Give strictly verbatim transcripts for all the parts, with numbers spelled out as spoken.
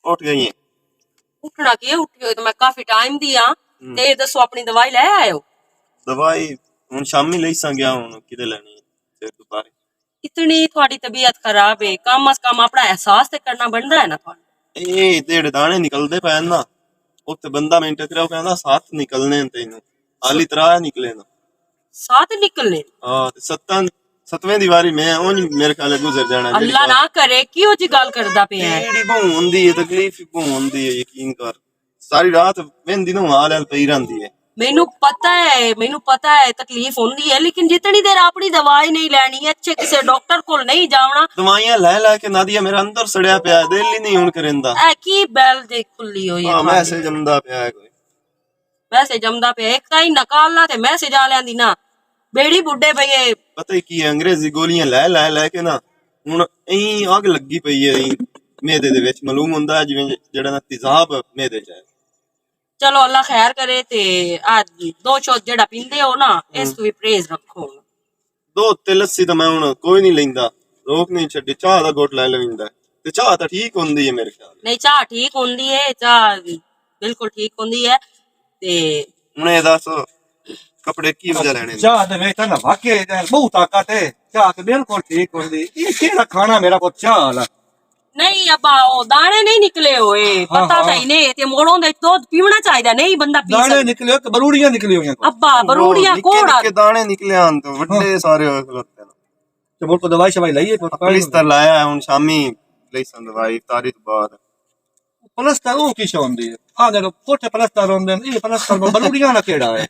اٹھ گئی ہیں۔ اٹھنا کی اٹھیو؟ تے میں کافی ٹائم دی ہاں۔ تے دسو، اپنی دوائی لے آئے ہو؟ دوائی ہن شامی لئی ساں گیا، ہن کدے لینی ہے؟ پھر دوبارہ۔ اتنی تھوڑی طبیعت خراب ہے، کم از کم اپنا احساس تے کرنا بندا ہے نا تھوڑا۔ اے جیڑے دانے نکلدے پے نا، اوتے بندہ میں ٹکرا، او کہندا، "سات نکلنے ہیں تینوں، حالی ترا نکلے نا۔" سات نکلنے؟ ہاں، تے ستاں، ستویں دی واری میں، اونج میرے خیال ہے گزر جانا، جیڑی اللہ بات۔ نہ کرے، کیوں جی گل کردا پیا ہے؟ پیڑ ہی بہوں ہوندی ہے، تکلیف ہی بہوں ہوندی ہے، یقین کر۔ ساری رات ویندی نو حال حال پئی رہندی ہے۔ مینوں پتہ ہے، مینوں پتہ ہے تکلیف ہوندی ہے، لیکن جتنی دیر اپنی دوائی نہیں لینی، اچھے کسے ڈاکٹر کول نہیں جاونا۔ دوائیاں لے لے کے نادیا میرا اندر سڑیا پیا ہے، دل ہی نہیں ہن کریندا۔ اے کی بیل جی کھلی ہوئی ہے ہاں، تہاڈی؟ میسج جمدا پیا ہے کوئی۔ ویسے جمدا پیا، ایک تاں ہی نکالنا تے میسج آ لیندی نا۔ بیڑی بڈھے پئیے۔ پتہ ہی کی ہے، انگریزی گولیاں لے لے لے کے نا، ہن ایں اگ لگی پئی ہے، ایں معدے دے وچ معلوم ہوندا ہے، جویں جڑا نا تیزاب معدے چ ہے۔ چلو، اللہ خیر کرے۔ تے آ دو چوتھ جڑا پیندے ہو نا، اس ہوں۔ تو بھی پرہیز رکھو۔ دودھ تے لسی تاں میں ہن کوئی نہیں لیندا، روک نہیں چھڈی، چاہ دا گھٹ لے لویندا۔ تے چاہ تاں ٹھیک ہوندی ہے میرے خیال۔ نہیں، چاہ ٹھیک ہوندی ہے، چاہ بالکل ٹھیک ہوندی ہے۔ تے ہن اے دس، کپڑے کی وجہ لینے نے؟ چاہ دے وچ تاں واقعی بہت طاقت ہے، چاہ تے بالکل ٹھیک ہوندی۔ یہ کیڑا کھانا میرا پتر چاہ والا؟ نہیں ابا، او دانے نہیں نکلے ہوئے، ہاں، پتہ ہاں۔ تھا ہی نہیں، تے موڑوں دے دودھ پیونا چاہیدا، نہیں بندہ پی دانے سکدا۔ نکلے ہوئے کہ بروڑیاں نکلی ہوئیاں؟ ابا، بروڑیاں نکے کوڑا؟ نکے دانے نکلے ہن تے وڈے ہاں۔ سارے ہوئے کھلوتے نے۔ تے مڑ کو دوائی شوائی لئی ہے؟ پلستر لایا ہے، ہن شامی لئی سن دوائی افطاری تو بعد۔ پلستر او کی شے ہوندی ہے؟ آ دے کوٹھے پلستر ہوندے نے، اے پلستر بروڑیاں نا کیڑا ہے؟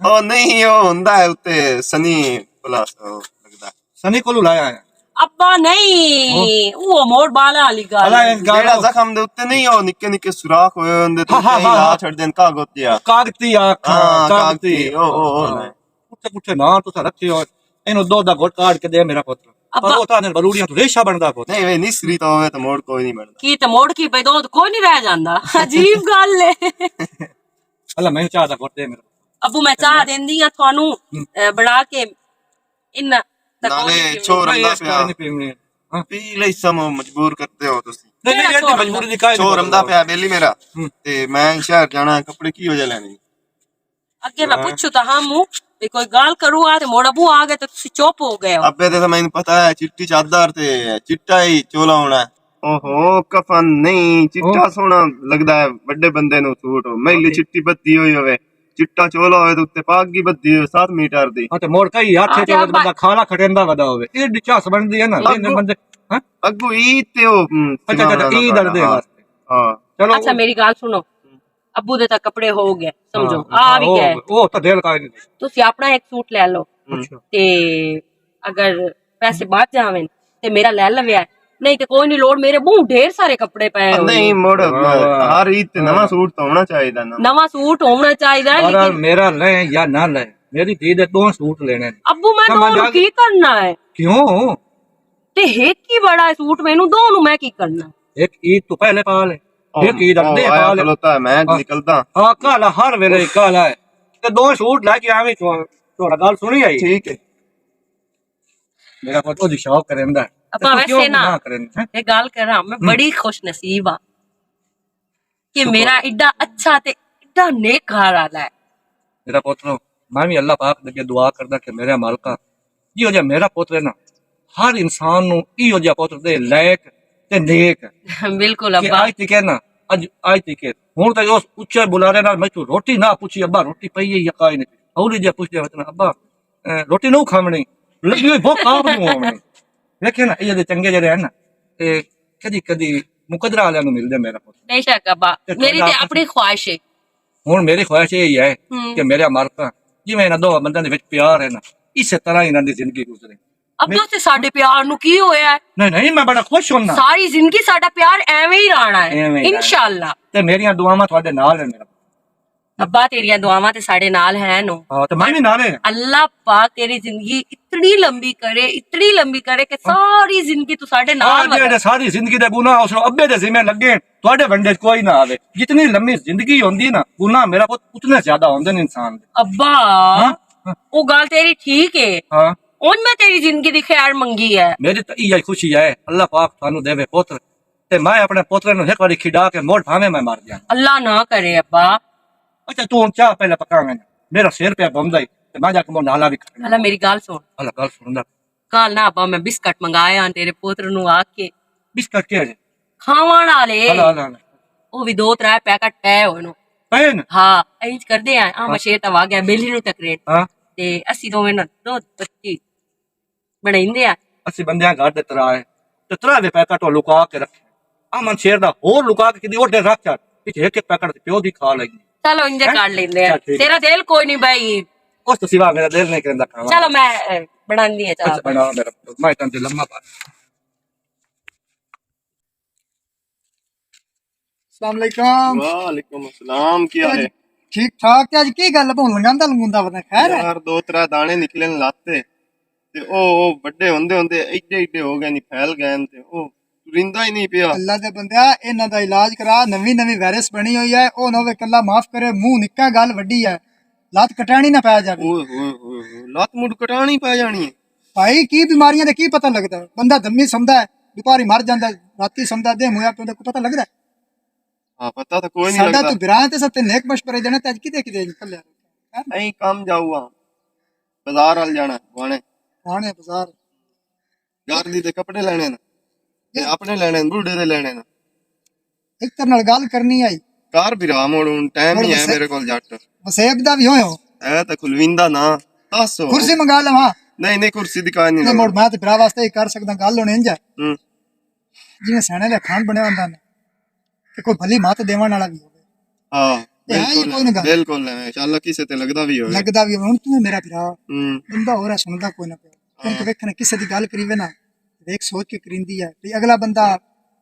او نہیں، او ہوندا ہے اُتے سنی پلستر، او لگدا ہے۔ سنی کولوں لایا ہے؟ ابا نہیں، ہاں۔ او موڑ بالا والی گل۔ بھلا انکار جیڑا کرو۔ زخم دے اُتے نہیں، او نکے نکے سوراخ ہوئے ہوندے تے ہاں، ہاں، اُتے ہی ہاں، لا ہاں۔ چھڑ دین، کاغذ جیا۔ کاغذی آ، ہاں، کاغذی۔ کاغذی، او، او، او، ہاں۔ نہیں۔ اُتے کٹھے ناں تساں رکھے ہو، اینو دو دا گھٹ کاٹ کے دے میرا پتر۔ ابا۔ پر او تاں نے بلوڑیاں تو ریشہ بندا پتر۔ نہیں، وے نسری تو ہوے تو موڑ کوئی نہیں بندا۔ کی تے موڑ کی پے دو کوئی نہیں رہ جاندا۔ عجیب گل ہے۔ اللہ میں چاہ دا گھٹ دے میرا۔ ابو میں چاہ دیندی ہاں تھانوں، ہم۔ اے، بنا کے ان نالے چھو رندا پیا۔ ہاں۔ پی لئی سمو مجبور کرتے ہو تسی۔ نہیں، نہیں، کیڑا یہ تو چھو مجبوری رندا؟ نکاح چھو رندا پیا بیلی میرا۔ ہم۔ تے میں شہر جانا ہے، کپڑے کی وجہ لینے؟ اگے میں ہاں۔ پچھو تاں ہاں مو، تے کوئی گل کرو آ تے موڑ ابو آ گئے تے تسی چپ ہو گئے ہو۔ ابے تے تاں مینوں پتہ ہے، چٹی چادر تے چٹا ہی چولا ہونا ہے۔ اوہو، کفن نہیں، چٹا او۔ سوہنا لگدا ہے، وڈے بندے نوں سوٹ ہو۔ مہلی اوکے۔ چٹی بدھی ہوئی ہوے، چٹا چولا ہوے تے اُتے پاگ ہی بدھی ہوے ست میٹر دی۔ ہاں، تے موڑ کئی ہتھ ہاں۔ چ تے ہوے تے ابا بندہ کھالا کھٹیندا ودا ہوے۔ اے ڈچا سمجھدی ہے نا، ابو۔ جن بندے، ہاں؟ اگو عید تے او، ہم، اچھا، اچھا، اچھا، سیواں عید والے دن ہاں۔ واسطے۔ ہاں۔ چلو۔ اچھا، میری گل سنو۔ ابو دے تاں کپڑے ہو گئے، سمجھو۔ ہاں، آ بھی او، گئے۔ او تاں دل کا نہیں۔ تسی اپنا ایک سوٹ لے لو۔ اچھا۔ تے اگر پیسے بچ جاون تے میرا لے لویا۔ نہیں تے کوئی نہیں لوڑ، میرے بہت ڈھیر سارے کپڑے پے ہوئے نہیں، نے۔ مڑ، واہ، واہ۔ ہر عید تے نواں سوٹ تو ہونا چاہیے نا۔ نواں سوٹ ہونا چاہیے، بہرحال لیکن میرا لے یا نہ لے، میری دھی دے دو سوٹ لینے نے۔ ابو میں تو دونوں جا کے کی کرنا ہے؟ کیوں؟ تے ایک ہی بڑا ہے سوٹ، مینوں دو نوں میں کی کرنا؟ ایک عید تو پہلے پا لے، او، ایک عید او، اگلے آیا پا لے۔ کھلوتا ہے، میں ہاں۔ نکلتا۔ ہاں، کالا ہر ویلے کالا ہے۔ تے دو سوٹ لے کے آویں، تھوڑا گل سنی آئی۔ ٹھیک ہے۔ میرا پتر دی شوق کریندا ہے۔ ابا، تے تو ویسے کیوں نا، نہ کریں، ہیں؟ یہ گل کراں، میں ہم۔ بڑی خوش نصیب ہاں۔ کہ شکر میرا ہے۔ ایڈا اچھا تے ایڈا نیک گھر والا ہے۔ میرا پتر، میں بھی اللہ پاک دے اگے دعا کردا کہ میرے مالکا، جیہو جہا میرا پتر ہے نا، ہر انسان نو ایہو جہا پتر دے لائق تے نیک۔ بالکل کہ ابا۔ اج تک ہے نا، اج، اج تک ہے۔ ہن تے اس اچے بلارے نال میں تو روٹی نہ پوچھی، "ابا، روٹی پئی ہے یا کائی نہیں؟" اولی جے پوچھدے وچ نا، "ابا، اے، روٹی نو کھاونی، لگی ہوئی بھوک آپ نو آونی۔" ویکھے نا، یہ دے چنگے جڑے ہیں نا، تے کدی کدی مقدرہ والے نو ملدے میرا پتر۔ بے شک ابا، تے میری تے تھوڑا اپنی خواہش ہے۔ ہن میری خواہش یہ ہے ہم۔ کہ میرے مالکا، جویں انہاں دو بندیاں دے وچ پیار ہے نا، اسی طرح انہاں دی زندگی گزرے۔ ابا، تے ساڈے پیار نو کی ہویا ہے؟ نہیں، نہیں، میں بڑا خوش ہونا۔ ساری زندگی ساڈا پیار ایویں ہی رہنا ہے، ایویں ہی رہنا۔ انشاءاللہ۔ تے میریاں دعاواں تہاڈے نال ہیں میرا۔ ابا، تیریاں دعاواں تے ساڈے نال ہیں نو۔ ہاں، تے میں بھی نال ہے۔ اللہ پاک تیری زندگی اتنی لمبی کرے، اتنی لمبی کرے کہ ہاں۔ ساری زندگی تو ساڈے نال ہاں، جڑے ساری زندگی دے گناہ اس نو ابے دے ذمے لگے، تہاڈے ونڈے چ کوئی نہ آوے۔ جتنی لمبی زندگی ہوندی نا، گناہ میرا پتر اتنے زیادہ ہوندے نے انسان دے۔ ابا، ہاں؟ ہاں۔ او گل تیری ٹھیک ہے۔ ہاں۔ ہن میں تیری زندگی دی خیر منگی ہے۔ میری تے ایہی خوشی ہے، اللہ پاک تانوں دیوے پتر، تے میں اپنے پتر نوں ہک واری کھڈا کے مڑ بھاویں میں مر جاواں۔ اللہ نہ کرے ابا۔ اچھا، تو ہن چاہ پہلے پکاویں، میرا سر پیا بمدا ای، تے میں جا کے مڑ نالا وی کھانا۔ اللہ، میری گل سن۔ اللہ، گل سندا۔ کل نہ ابا، میں بسکٹ منگایا تیرے پتر نوں آ کے۔ بسکٹ کیہڑے؟ کھاون والے۔ اللہ، اللہ، اللہ۔ او وی دو ترے پیکٹ پے ہوئے نو۔ پے نے؟ ہاں، اینج کردے آں، آ ہاں۔ مشے تاں آ گیا، بیلی نوں تکرین۔ ہاں۔ تے اسی دوویں نال دودھ پتی بنائیندے آں۔ اسی بندیاں گھر دے ترا ہے۔ تے ترا دے پیکٹ او لکا کے رکھے۔ امن شیر دا ہور لکا کے کدی اوڈے رکھ چھڑ۔ پچھے ایک ایک پیکٹ تے پیو دی کھا لئی۔ چلو، انجے ہاں؟ کر لیندے آں۔ چل، ٹھیک ہے۔ تیرا دل کوئی نہیں بھائی۔ اس تو سوا میرا دل نہیں کردا کھاواں۔ چلو، میں، اے، بناندی آں چاہ۔ اچھا، بنا میرا، میں تاں دل لمبا پا۔ السلام علیکم۔ وعلیکم السلام، کی حال ہے؟ ٹھیک ٹھاک۔ تے اج کی گل بھون لگاندا لگوندا ورنہ خیر ہے؟ یار، دو ترے دانے نکلن لاتے تے او، او وڈے ہوندے ہوندے ایڈے ایڈے ہو گئے، نہیں پھیل گئے تے او ٹریندا ہی نہیں پیا۔ اللہ دے بندیا، انہاں دا علاج کرا، نویں نویں وائرس بنی ہوئی ہے، او نہ ہوے کلا معاف کرے، منہ نکا گل وڈی ہے، لات کٹانی نہ پے جاوے۔ اوئے ہوئے ہوئے ہوئے، لات مڈ کٹانی پے جانی ہے۔ بھائی، کی بیماریاں دا کی پتہ لگدا ہے؟ بندہ دمی سمدا ہے، دوپہری مر جاندا ہے، راتی سمدا ہے، دیم ہویا پہ اوندا کوئی پتہ لگدا ہے؟ ہاں، پتہ تاں کوئی نہیں ساڈا لگدا۔ تو براں تے سب تے نیک مشورے دینا تے اج کدے کدے نکل لیا۔ ہیں؟ ایں کم جاؤ ہاں، بازار وال جانا، وانے۔ وانے بازار۔ گھر دی تے کپڑے لینے نا، تے اپنے لینے نا، بوڑھے دے لینے نا۔ ایک طرح نال گل کرنی آئی۔ کار بھی رام ہوڑ، ہن ٹائم ہی ہے میرے کول جٹ۔ وسیب دا بھی ہویو۔ اے تے کھلویندا نا، تاسو۔ کرسی منگا لواں؟ نہیں، نہیں، کرسی دی کار نہیں نہیں، مڑ میں تے بھرا واسطے ہی کر سکدا، گل ہن انج ہے۔ ہوں۔ جویں سیانے دا کھان بنیا ہوندا نا، کہ کوئی بھلی مت دیون والا بھی ہوے۔ ہاں، تے ہاں، یہ بالکل، کوئی نہ گل۔ بالکل، انشاءاللہ کسے تے لگدا بھی ہوے۔ لگدا بھی ہوے۔ ہن تو میرا بھرا، ہوں۔ بندہ ہور ہے، سندا کوئی نہ پیا۔ ہن تو ہاں۔ ویکھنا کسے دی گل کریوے نا، ویکھ سوچ کے کریندی ہے، تے اگلا بندہ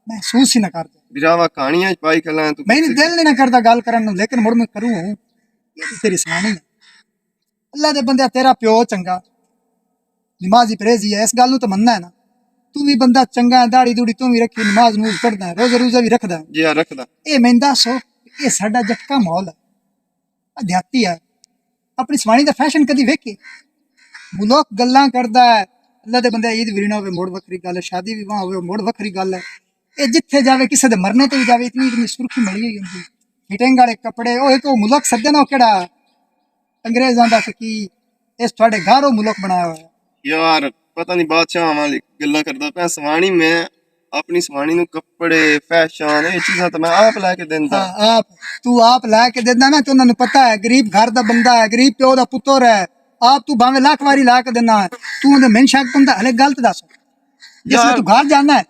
محسوس ہی نہ کردا۔ بھراوا کہانیاں چ پائی کھلا ہے تو میں نہیں، دل نہیں نہ کردا گل کرن نوں، لیکن مڑ میں کروں ہوں۔ یہ تو تیری سیانی ہے۔ اللہ دے بندے، تیرا پیو چنگا، نمازی پرہیزی ہے، اس گل نوں تو مننا ہے نا۔ تو بھی بندہ چنگا ہے، داڑھی دوڑھی تو بھی رکھی، نماز نماز پڑھدا ہے، روزہ روزہ بھی رکھدا ہے۔ جی ہاں، رکھدا۔ اے میں دس ہو، اے ساڈا جٹکا ماحول ہے، دیہاتی ہے۔ اپنی سوانی دا فیشن کدی ویکھے؟ ملک گلاں کردا ہے، اللہ دے بندے، عید ویری نہ ہوے، مڑ وکھری گل ہے، شادی وی واں ہوے، مڑ وکھری گل ہے۔ اے جتھے جاوے، کسے دے مرنے تے وی جاوے، اتنی اتنی سرخی ملی ہوئی ہوندی۔ فٹنگ والے کپڑے، او ایک او ملک سدے نا، او کیڑا؟ انگریزاں دا فقیر، اس تہاڈے گھر او ملک بنایا ہویا۔ یار، پتہ نہیں بادشاہ والی گلاں کردا پیا۔ سوانی میں اپنی سوانی نوں کپڑے، فیشن، اے چیزاں تے میں آپ لے کے دیندا۔ ہاں، آپ، تو آپ لے کے دیندا نا، تے انہاں نوں پتہ ہے، غریب گھر دا بندہ ہے، غریب پیو دا پتر ہے، آپ تو بھاویں لاکھ واری لے کے دینا ہے، تو اندے من شک پندا۔ ہلے گل تے دس، جس میں یار تو گھر جانا ہے،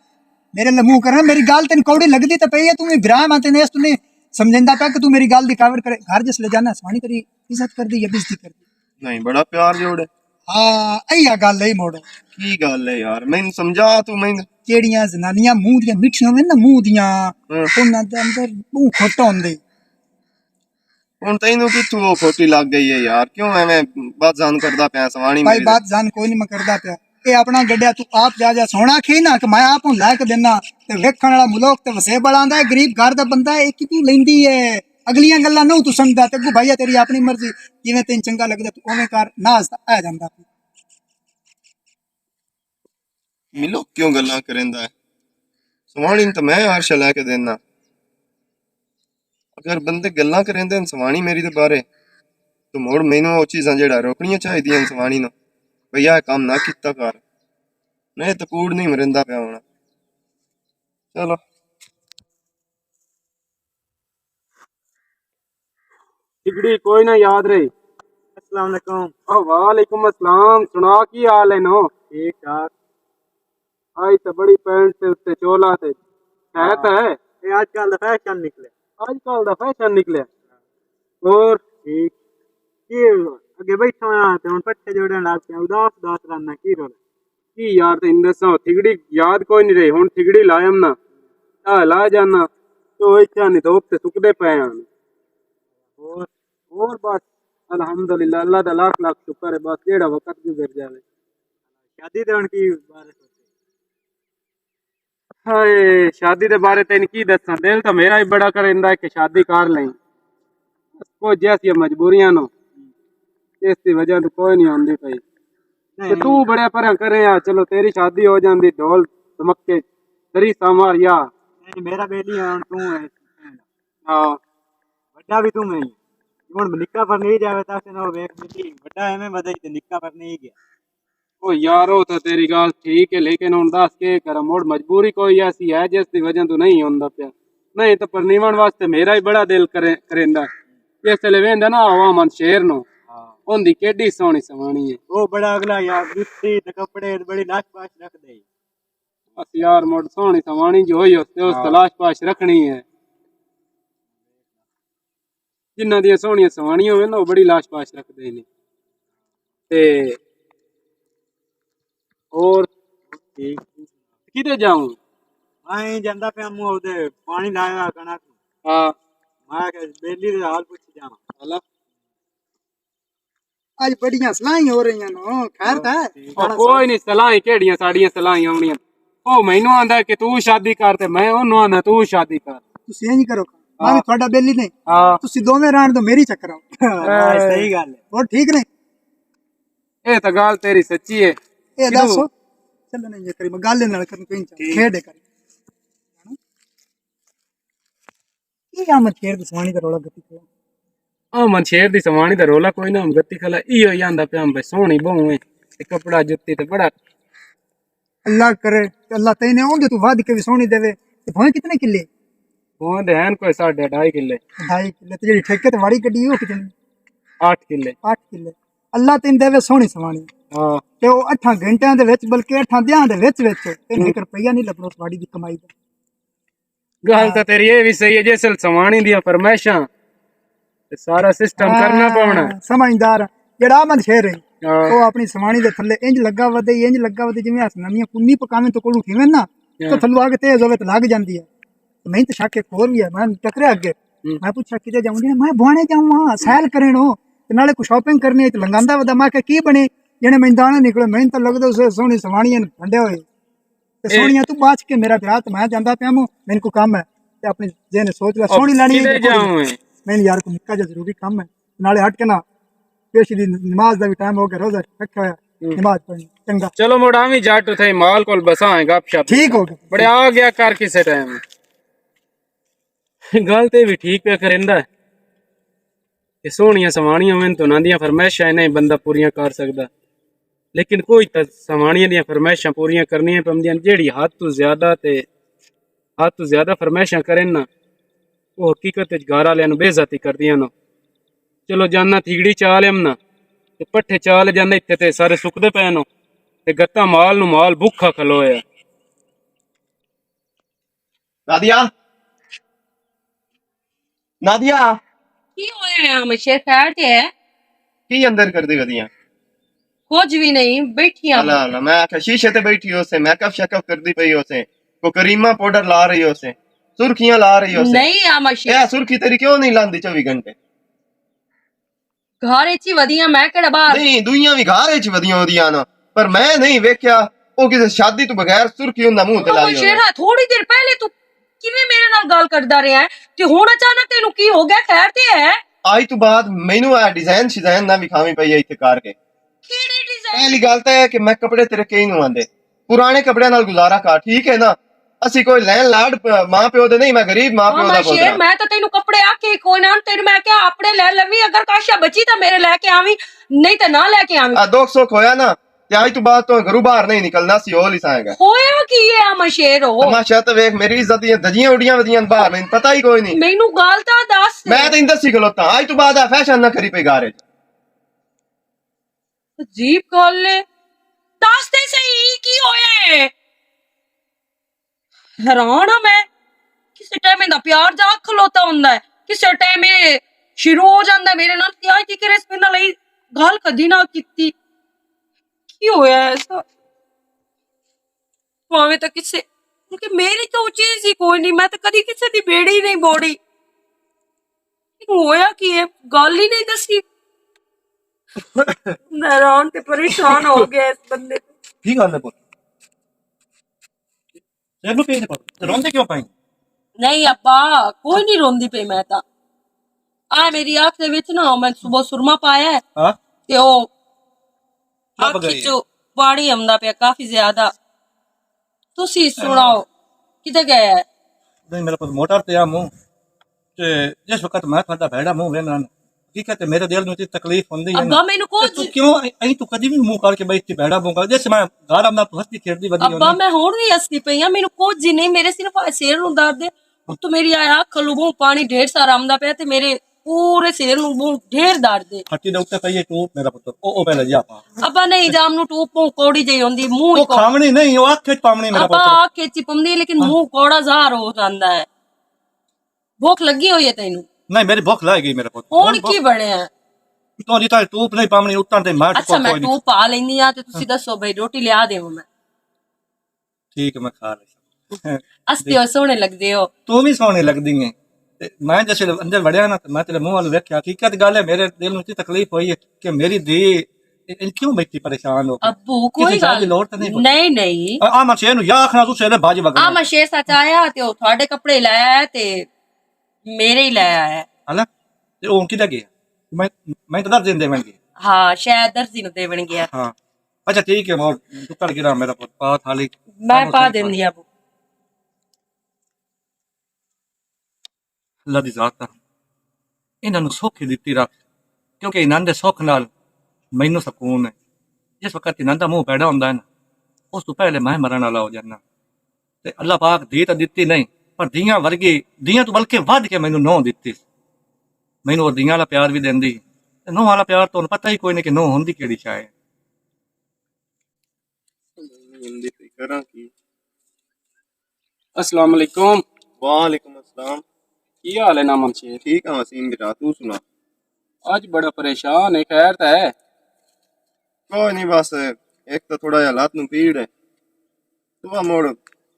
میرے لمو کرنا، میری گل تین کوڑی لگدی تے پئی ہے، تو میں برا ماں تین اس تو نہیں سمجھندا پیا کہ تو میری گل دی کاوڑ کرے۔ گھر جس لے جانا، سوانی تیری عزت کر دی یا بےعزتی کر دی؟ نہیں، بڑا پیار جوڑ ہے۔ ہاں، ایہا گل ہے موڑ۔ کی گل ہے یار؟ میں سمجھا تو میں کیڑیاں زنانیاں منہ دیاں میٹھیاں ہوئے نا، منہ دیاں، ہاں۔ انہاں دے اندر منہ کھوٹا ہوندے۔ ہن تینوں کتھوں او کھوٹی لگ گئی ہے یار؟ کیوں ایویں بات جان کردا پیا سوانی بھائی، میری؟ بات جان کوئی نہیں میں کردا پیا۔ اے اپنا گڈیا تو آپ جا جا سونا کھے نا کہ میں آپ ہوں لے کے دینا۔ تے ویکھن والا ملوک تے وسیب والا آندا ہے، غریب گھر دا بندہ ہے، اے کتھوں لیندی ہے؟ اگلیاں گلاں نہ تو سمجھدا تے اگو بھائی تیری اپنی مرضی، جویں تین چنگا لگدا تو اوویں کر، ناز دا آ جاندا پیا۔ ملو کیوں گلاں کریندا ہے؟ سوانی تے میں عرش لے کے دینا۔ اگر بندے گلاں کریندے ہن سوانی میری دے بارے، تو مڑ مینوں او چیزاں جیڑا روکنیاں چاہیدیاں ہن سوانی نوں۔ بھئی، اے کم نہ کیتا کر۔ نہیں تے کوڑ نہیں مریندا پیا ہونا۔ چلو۔ ٹھگڑی کوئی نہ یاد رہی۔ السلام علیکم۔ او وعلیکم السلام، سنا کی حال ہے نو؟ ٹھیک ٹھاک۔ آئی تے بڑی پینٹ تے اُتے چولا تے ہے ہاں۔ تے ہے۔ اے اج کل دا فیشن نکلے۔ اج کل دا فیشن نکلے۔ اور ٹھیک۔ کی اگے بیٹھا ہویا تے ہن پٹھے جوڑن لگ پیا، اداس اداس رہنا، کی رول؟ کی یار، تے اندر سا تھگڑی یاد کوئی نہیں رہی۔ ہن تھگڑی لایم نا، آ لا جانا، تو اچھا نہیں، دھوپ تے سکدے پے ہن۔ اور، اور بس الحمدللہ، اللہ دا لاکھ لاکھ شکر ہے، بس جیڑا وقت گزر جاوے۔ شادی تے ہن کی بارے سوچے؟ ہائے، شادی دے بارے تین کی دساں، دل تاں میرا ہی بڑا کریندا ہے کہ شادی کر لیں۔ کچھ جیسیاں مجبوریاں نو، اس دی وجہ تو کوئی نہیں ہوندی پئی۔ تے تو بڑے پراں کرے آ، چلو تیری شادی ہو جاندی، ڈھول دمکے، تری سامار یا۔ نہیں، میرا بیلی ہے، ہن تو ہے۔ ہاں۔ وڈا بھی تو میں ہی۔ ہن نکا پر نہیں جاوے تاں سے نہ ویکھ بیلی، وڈا ایویں ودے تے نکا پر نہیں گیا۔ او یار، او تاں تیری گل ٹھیک ہے، لیکن ہن دس کے کراں، مڑ مجبوری کوئی ایسی ہے جس دی وجہ تو نہیں ہوندا پیا۔ نہیں تاں پرنیوݨ واسطے میرا ہی بڑا دل کرے-، کریندا۔ جس ویلے ویندا نا عوام من شیر نو، ہاں۔ اوندی کیڈی سوہنی سوانی ہے۔ او بڑا اگلا یار، جُتی تے کپڑے تے بڑی لاش پاش رکھ دے۔ بس یار، مڑ سوہنی سوانی جو ہوئی اس تے اس تے ہاں۔ لاش پاش رکھنی ہے۔ جنہاں دیاں سوہنیاں سوانیاں ہوئے نا، او بڑی لاش پاش رکھدے نے۔ تے اور ٹھیک۔ کدے جاؤں؟ میں جاندا پیا موں اودے پانی لایا کنک۔ ہاں۔ میں کہ بیلی دے حال پوچھ جاواں۔ ہلا۔ اج بڑیاں سلاہیں ہو رہیاں نو، خیر تھا؟ او کوئی نہیں، سلاہیں کیڑیاں ساڈیاں سلاہیں آونیاں۔ او مینوں آندا کہ تو شادی کر تے میں اونوں آندا تو شادی کر۔ تسی انج کرو، میں وی تہاڈا بیلی نہیں۔ ہاں۔ تسی دوویں رہن دو، میری چکر آؤ۔ ہاں، صحیح گل ہے۔ اور ٹھیک نہیں؟ اے تاں گل تیری سچی ہے۔ اے دسو، چلو نہیں، یہ کری میں گل نال کروں، کہیں چاہ کھیڈ کری۔ کی آمد شیر دی سوانی دا رولا گتی کھلا؟ آمد شیر دی سوانی دا رولا کوئی نہ، ہم گتی کھلا، ایہو ہی آندا پیا، ہم بھائی سوہنی بہوں ہے، تے کپڑا جُتی تے بڑا۔ اللہ کرے کہ اللہ تینے اوندے تو ودھ کے وی سوہنی دے، تے بھویں کتنے کلے؟ بھویں دے ہن کوئی ساڑھے ڈھائی کلے۔ ڈھائی کلے، تے جڑی ٹھیکے تے واڑی گڈی او کتنی؟ اٹھ کلے۔ اٹھ کلے۔ اللہ تین دے وے سوہنی سوانی۔ ہاں۔ تے او اٹھاں گھنٹیاں دے وچ، بلکہ اٹھاں دیاں دے وچ وچ، تین ایک روپیہ نہیں لبنا اس واڑی دی کمائی دا۔ گل تاں تیری اے وی صحیح ہے، جس ویل سواݨی دیاں فرمائشاں تے سارا سسٹم کرنا پونا۔ سمجھدار جڑا من شہر ہے، او اپنی سواݨی دے تھلے انج لگا ودے، انج لگا ودے، جویں اس نویاں کنی پکاویں تو کولوں اٹھیویں نا، تو تھلو اگ تیز ہوے تے لگ جاندی ہے۔ تے میں تے شک ایک ہور وی ہے، میں ٹکریا اگے۔ میں پوچھا کدے جاؤں؟ جی میں بوانے جاؤں ہاں، سیل کرن ہو، تے نالے کو شاپنگ کرنی ہے، تے لنگاندا ودا۔ میں کہ کی بنے؟ جنے میں دانا نکلے، میں تے لگدا اسے سوہنی سواݨی ہن بھنڈے ہوئے۔ تے سوہنیاں تو بچ کے میرا بھرا، تے میں جاندا پیا مو، میں کو کم ہے۔ تے اپنی ذہن سوچ لے، سوہنی لانی ہے۔ میں یار کو نکا جا ضروری کم ہے، نالے ہٹ کے نہ پیش دی نماز دا بھی ٹائم ہو گیا، روزہ رکھا ہوا، نماز پڑھنی۔ چنگا۔ چلو مڑ آویں جٹ اتھے مال کول بساں گپ شپ۔ ٹھیک ہو گیا۔ بڑے آ گیا کر کسے ٹائم۔ گل تے بھی ٹھیک پیا کریندا ہے۔ کہ سوہنیاں سوانیاں ہوئن تو انہاں دیاں فرمائشاں انہیں بندہ پوریاں کر سکدا، لیکن کوئی تاں سوانیاں دیاں فرمائشاں پوریاں کرنیاں پوندیاں، جیڑی حد تو زیادہ تے حد تو زیادہ فرمائشاں کرن نا، او حقیقت وچ گھر والے نوں بے عزتی کردیاں نو۔ چلو جاننا تھیگڑی چال ایم نا، تے پٹھے چال جاننا اتھے تے سارے سکدے پے نو، تے گتا مال نو مال بھوکا کھلویا۔ نادیا، نادیا۔ کی ہویا ہے؟ ہمیشہ خیر تے ہے؟ کی اندر کردی ودیاں؟ کچھ بھی نہیں، بیٹھی ہاں۔ اللہ اللہ، میں آکھیا شیشے تے بیٹھی ہو سے، میک اپ شیک اپ کردی پئی ہو سے، کو کریمہ پاؤڈر لا رہی ہو سے، سرخیاں لا رہی ہو سے۔ نہیں، ہمیشہ۔ اے سرخی تیری کیوں نہیں لاندی چوبی گھنٹے؟ گھر وچ ہی ودیاں، میں کہڑا باہر؟ نہیں، دوئیاں وی گھر وچ ودیاں ہوندیاں نا، پر میں نہیں ویکھیا او کسے شادی تو بغیر سرخی اوندا منہ تے لائی ہوندی۔ شیرا، تھوڑی دیر پہلے تو کیویں میرے نال گل کردا رہیا ہے تے ہن اچانک تینوں کی ہو گیا؟ خیر تے ہے؟ آج تو بعد مینوں اے ڈیزائن شیزائن نہ وکھاویں پئی ایتھے کر کے۔ کیڑے ڈیزائن؟ پہلی گل تے اے کہ میں کپڑے تیرے کہیں نوں آندے، پرانے کپڑیاں نال گزارا کر، ٹھیک ہے نا؟ اسی کوئی لینڈ لارڈ پ-، ماں پیو دے نہیں، میں غریب ماں پیو دا پوترا۔ میں تو تینوں کپڑے آکھے کوئی نہ، تینوں میں کہیا اپنے لے لوی، اگر کاشا بچی تاں میرے لے کے آویں، نہیں تاں نہ لے کے آویں۔ آ، دکھ سکھ ہویا نا، تے اج تو بعد تو گھروں باہر نہیں نکلنا، سی ہول ہی سائیں گا۔ ہویا کی ہے، آ مشیر ہو؟ تماشا تے ویکھ، میری عزت دیاں دھجیاں اڈیاں ودیاں باہر، مینوں پتہ ہی کوئی نہیں۔ مینوں گل تاں دس۔ میں تے اندر سی کھلوتا، اج تو بعد آ فیشن نہ کری پئی گھر وچ۔ عجیب گل ہے، دس تے صحیح، کی ہویا ہے؟ حیران ہاں میں، کسے ٹائم ایندا پیار جا کھلوتا ہوندا ہے، کسے ٹائم اے شروع ہو جاندا ہے میرے نال۔ تے اج تک اس میرے نال اے گل کدی نہ کیتی۔ کی ہویا ہے ایسا؟ بھاویں تاں کسے، کیونکہ میری تو چیز ہی کوئی نہیں، میں تاں کدی کسے دی بیڑی نہیں بوڑی۔ ہویا کی ہے؟ گل ہی نہیں دسی۔ میں حیران تے پریشان ہو گیا اس بندے تو۔ کی گل ہے پتر؟ سر نو پیش کر۔ تے روندے کیوں پئی؟ نہیں ابا، کوئی نہیں روندی پئی میں تاں۔ آ میری اکھ دے وچ نا، میں صبح سرما پایا ہے۔ ہاں؟ تے او کب گئی؟ کھچو، پانی آمدا پیا کافی زیادہ۔ تسی سناؤ، کدھر گئے؟ نہیں، میرے پاس موٹر تے آ منہ۔ تے جس وقت میں تھوڑا بھڑا منہ وینا نا، حقیقت ہے، میرے دل نوں تے تکلیف ہوندی ہے نا۔ ابا، مینوں تے کچھ تو کیوں ایں تو کدی بھی منہ کر کے بیٹھی بھڑا منہ کر؟ جس میں گھر آمدا تو ہستی کھیڈدی ودی ابا، ہوندی۔ میں ہن وی ہستی پئی آں، مینوں کچھ ہی نہیں، میرے صرف آ سر نوں درد ہے۔ اتوں میری آ اکھ لوں بہوں پانی ڈھیر سارا آمدا پیا تے میرے پورے سر نوں بہوں ڈھیر درد ہے۔ ہٹی دے اوپر پئی ہے ٹوپ میرا پتر، او، او پہلے جا پا۔ ابا نہیں، جام نوں ٹوپ بہوں کوڑی جئی ہوندی، منہ ہی او کوڑا۔ کھاونی نہیں، او اکھ وچ پاونی میرا ابا پتر۔ اکھ وچ ہی پمدی، لیکن ہاں۔ منہ کوڑا ظاہر ہو جاندا ہے۔ بھوک لگی ہوئی ہے تینوں؟ نہیں، میری بھوک لگ گئی میرا پتر۔ ہن ہن بھوک کی بنے ہے؟ تو جی تاں ٹوپ نہیں پاونی، اتاں تے میں اچھا، ٹوپ میں کوئی نہیں۔ ٹوپ پا لینی آ تے تسی دسو بھائی، روٹی لیا دیواں میں؟ ٹھیک ہے، میں کھا لیساں۔ ہستے ہو، سوہنے لگدے ہو۔ تو بھی سوہنے لگدی ہے۔ تے میں جیسے اندر وڑیا نا، تے میں تیرے منہ والوں ویکھیا، حقیقت گل ہے، میرے دل نوں اتنی تکلیف ہوئی ہے کہ میری دھی ان کیوں بیٹھی پریشان ہو کے؟ ابو، کسی کوئی چیز گل دی لوڑ تے نہیں پئی۔ نہیں، نہیں۔ آ، آ میں شیر نوں یا آخنا تو سویرے باجی وگنا۔ آ میں شیر سچ آیا تے او تھوڑے کپڑے لے آیا تے میرے ہی لے آیا۔ ہاں؟ تے او کدھر گیا؟ میں، میں تو درد دے ون گیا۔ ہاں، شاید درد دے ون گیا۔ ہاں۔ اچھا، ٹھیک ہے، وہ ٹکڑ گرا میرا پتر، پا تھالی۔ میں پا دیندی ابو۔ اللہ دی ذات آ، انہاں نوں سوکھ ہی دتی رکھ، کیونکہ انہاں دے سوکھ نال مینوں سکون ہے۔ جس وقت انہاں دا منہ پیڑا ہوندا ہے نا، اس تو پہلے میں مرن والا ہو جانا۔ تے اللہ پاک دی تاں دتی نہیں، پر دیاں ورگی، دیاں تو بلکہ ودھ کے مینوں نو دتی۔ مینوں وہ دیاں والا پیار بھی دیندی، تے نو والا پیار تو پتہ ہی کوئی نہیں کہ نو ہوندی کیڑی شے ہے۔ السلام علیکم۔ وعلیکم السلام۔ کی حال ہے نامن شیر؟ ٹھیک ہاں وسیم برا، تو سنا؟ اج بڑا پریشان ہے، خیر تے ہے؟ کوئی نہیں، بس ایک تو تھوڑا جہا لات نو پیڑ ہے، تو مڑ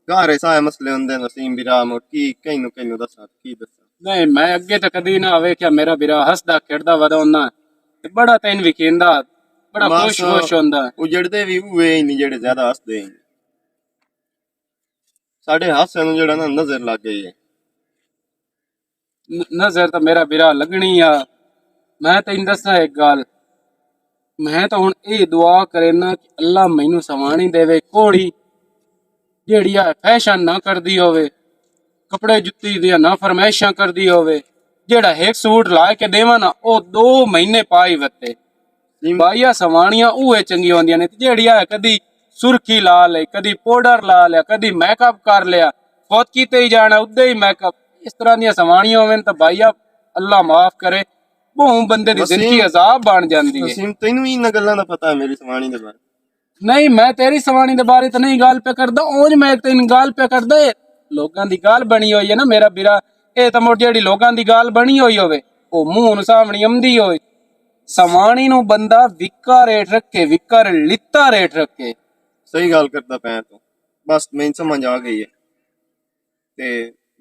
گھر ایسا مسئلے ہوندے نے وسیم برا، مڑ کی کہیں نو کہیں نو دسا، کی دسا؟ نہیں، میں اگے تے کدی نہ ویکھیا میرا برا ہسدا کھیڈدا ودا ہوندا، تے بڑا تین وکھیندا، بڑا بس خوش خوش ہوندا۔ اجڑدے بھی اوہے ہی نہیں جڑے زیادہ ہسدے ہی۔ ساڈے ہاسے نوں جڑا نا نظر لگ گئی ہے۔ ن-، نظر تاں میرا برا لگنی آ۔ میں تینوں دساں ایک گل، میں تاں ہن اے دعا کرینا کہ اللہ مینوں سوانی دے کوڑی، جیڑی آ فیشن نہ کردی ہووے، کپڑے جتی دیاں نہ فرمائشاں کردی ہووے، جیڑا ایک سوٹ لا کے دیواں نا، او دو مہینے پائی وتے۔ بھائیا، سوانیاں اوہے چنگیاں ہوندیاں نے، تے جیڑی آ کدی سرخی لا لے، کدی پاؤڈر لا لیا، کدی میک اپ کر لیا، خود کیتے ہی جانا، ادے ہی میک اپ۔ اس طرح دیاں سوانیاں ہوون تاں بھائیا، اللہ معاف کرے، بہوں بندے دی وسیم، زندگی عذاب بن جاندی ہے۔ وسیم، تینوں ہی انہاں گلاں دا پتہ ہے میری سوانی دے بارے؟ نہیں، میں تیری سوانی دے بارے تے نہیں گل پہ کردا، اونج میں تین گل پہ کردا ہے۔ لوگاں دی گل بنی ہوئی ہے نا میرا برا، اے تاں مڑ جیڑی لوگاں دی گل بنی ہوئی ہووے، او منہ نوں سامنے امدی ہوئی۔ سوانی نوں بندہ وکا ریٹ رکھے، وکا ریٹ، لتا ریٹ رکھے۔ صحیح گل کردا پیا تو، بس میں سمجھ آ گئی ہے۔ تے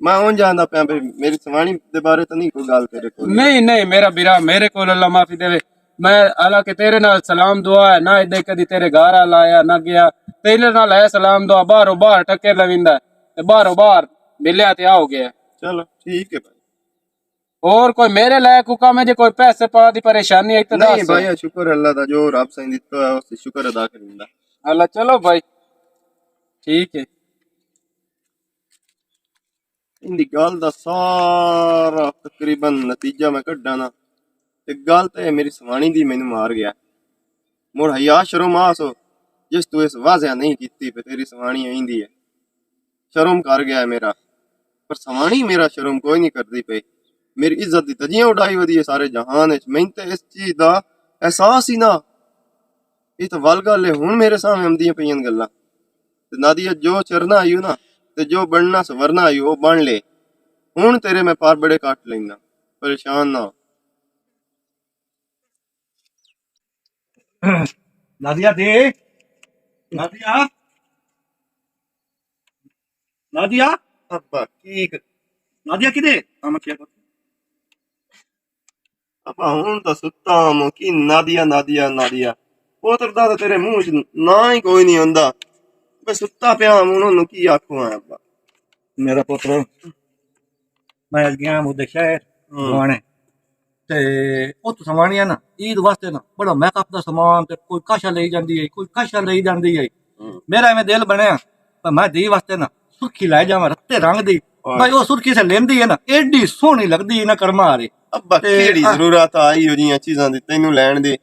میں اون جاندا پیا بھی میری سوانی دے بارے تو نہیں کوئی گل تیرے کول؟ نہیں، نہیں، میرا برا، میرے کول اللہ معافی دے۔ میں حالانکہ تیرے نال سلام دعا ہے، نہ ادے کدی تیرے گھر آ لایا، نہ گیا۔ تیرے نال ہے سلام دعا، باہروں باہر ٹکر لویندا ہے، تے باہروں باہر ملیا تے آ ہو گیا۔ چلو، ٹھیک ہے بھائی۔ اور کوئی میرے لائق حکم ہے جے کوئی پیسے پا دی پریشانی ہے تے نہیں دس۔ بھائی، شکر اللہ دا، جو رب سائیں دتا ہے، اس تے شکر ادا کریندا۔ اللہ، چلو بھائی، ٹھیک ہے۔ ان دی گل دا سارا تقریباً نتیجہ میں کڈاں نا، تے گل تے میری سوانی دی مینوں مار گیا۔ مڑ حیا شرم آ سو، جس تو اس واضح نہیں کیتی پہ تیری سوانی آئیندی ہے۔ شرم کر گیا ہے میرا، پر سوانی میرا شرم کوئی نہیں کردی پئی۔ میری عزت دی تجیاں اڈائی ودی ہے سارے جہان وچ۔ میں تے اس چیز دا احساس ہی نہ، یہ تو ول گل ہے، ہن میرے سامنے آمدیاں پئیاں گلاں۔ تے نادیہ جو چرنا آئی ہو نا، تے جو بننا سورنا آئی ہو، وہ بن لے۔ ہن تیرے میں پار بڑے کٹ لینا، پریشان نہ ہو۔ نادیہ دے، نادیہ، نادیہ۔ ابا، کی ک-، نادیہ کدے؟ ہاں، میں کیا کرتا؟ ابا، ہن تاں ستا ہاں، کی نادیہ، نادیہ، نادیہ۔ پوتر دا تاں تیرے منہ وچ نہ ہی کوئی نہیں ہوندا۔ میں ستا پیا ہاں، ہن انہوں کی آکھوں ہاں، ابا؟ میرا پوتر، میں اج گیا ہاں اودے شہر ہاں۔ گوانے۔ تے او تو سمانے نا، عید واسطے نا بڑا میک اپ دا سامان، تے کوئی کاشا لئی جاندی ہے، کوئی کاشا لئی جاندی ہے۔ میرا ایویں دل بنیا، پر میں دی واسطے نا سرخی لے جاواں رتے رنگ دی۔ بھائی، او سرخی سے لیندی ہے نا، ایڈی سوہنی لگدی ہے نا، کرما والی۔ ابا، تے کیڑی آ- ضرورت آئی ہو جیاں چیزاں دی تینوں لین دی؟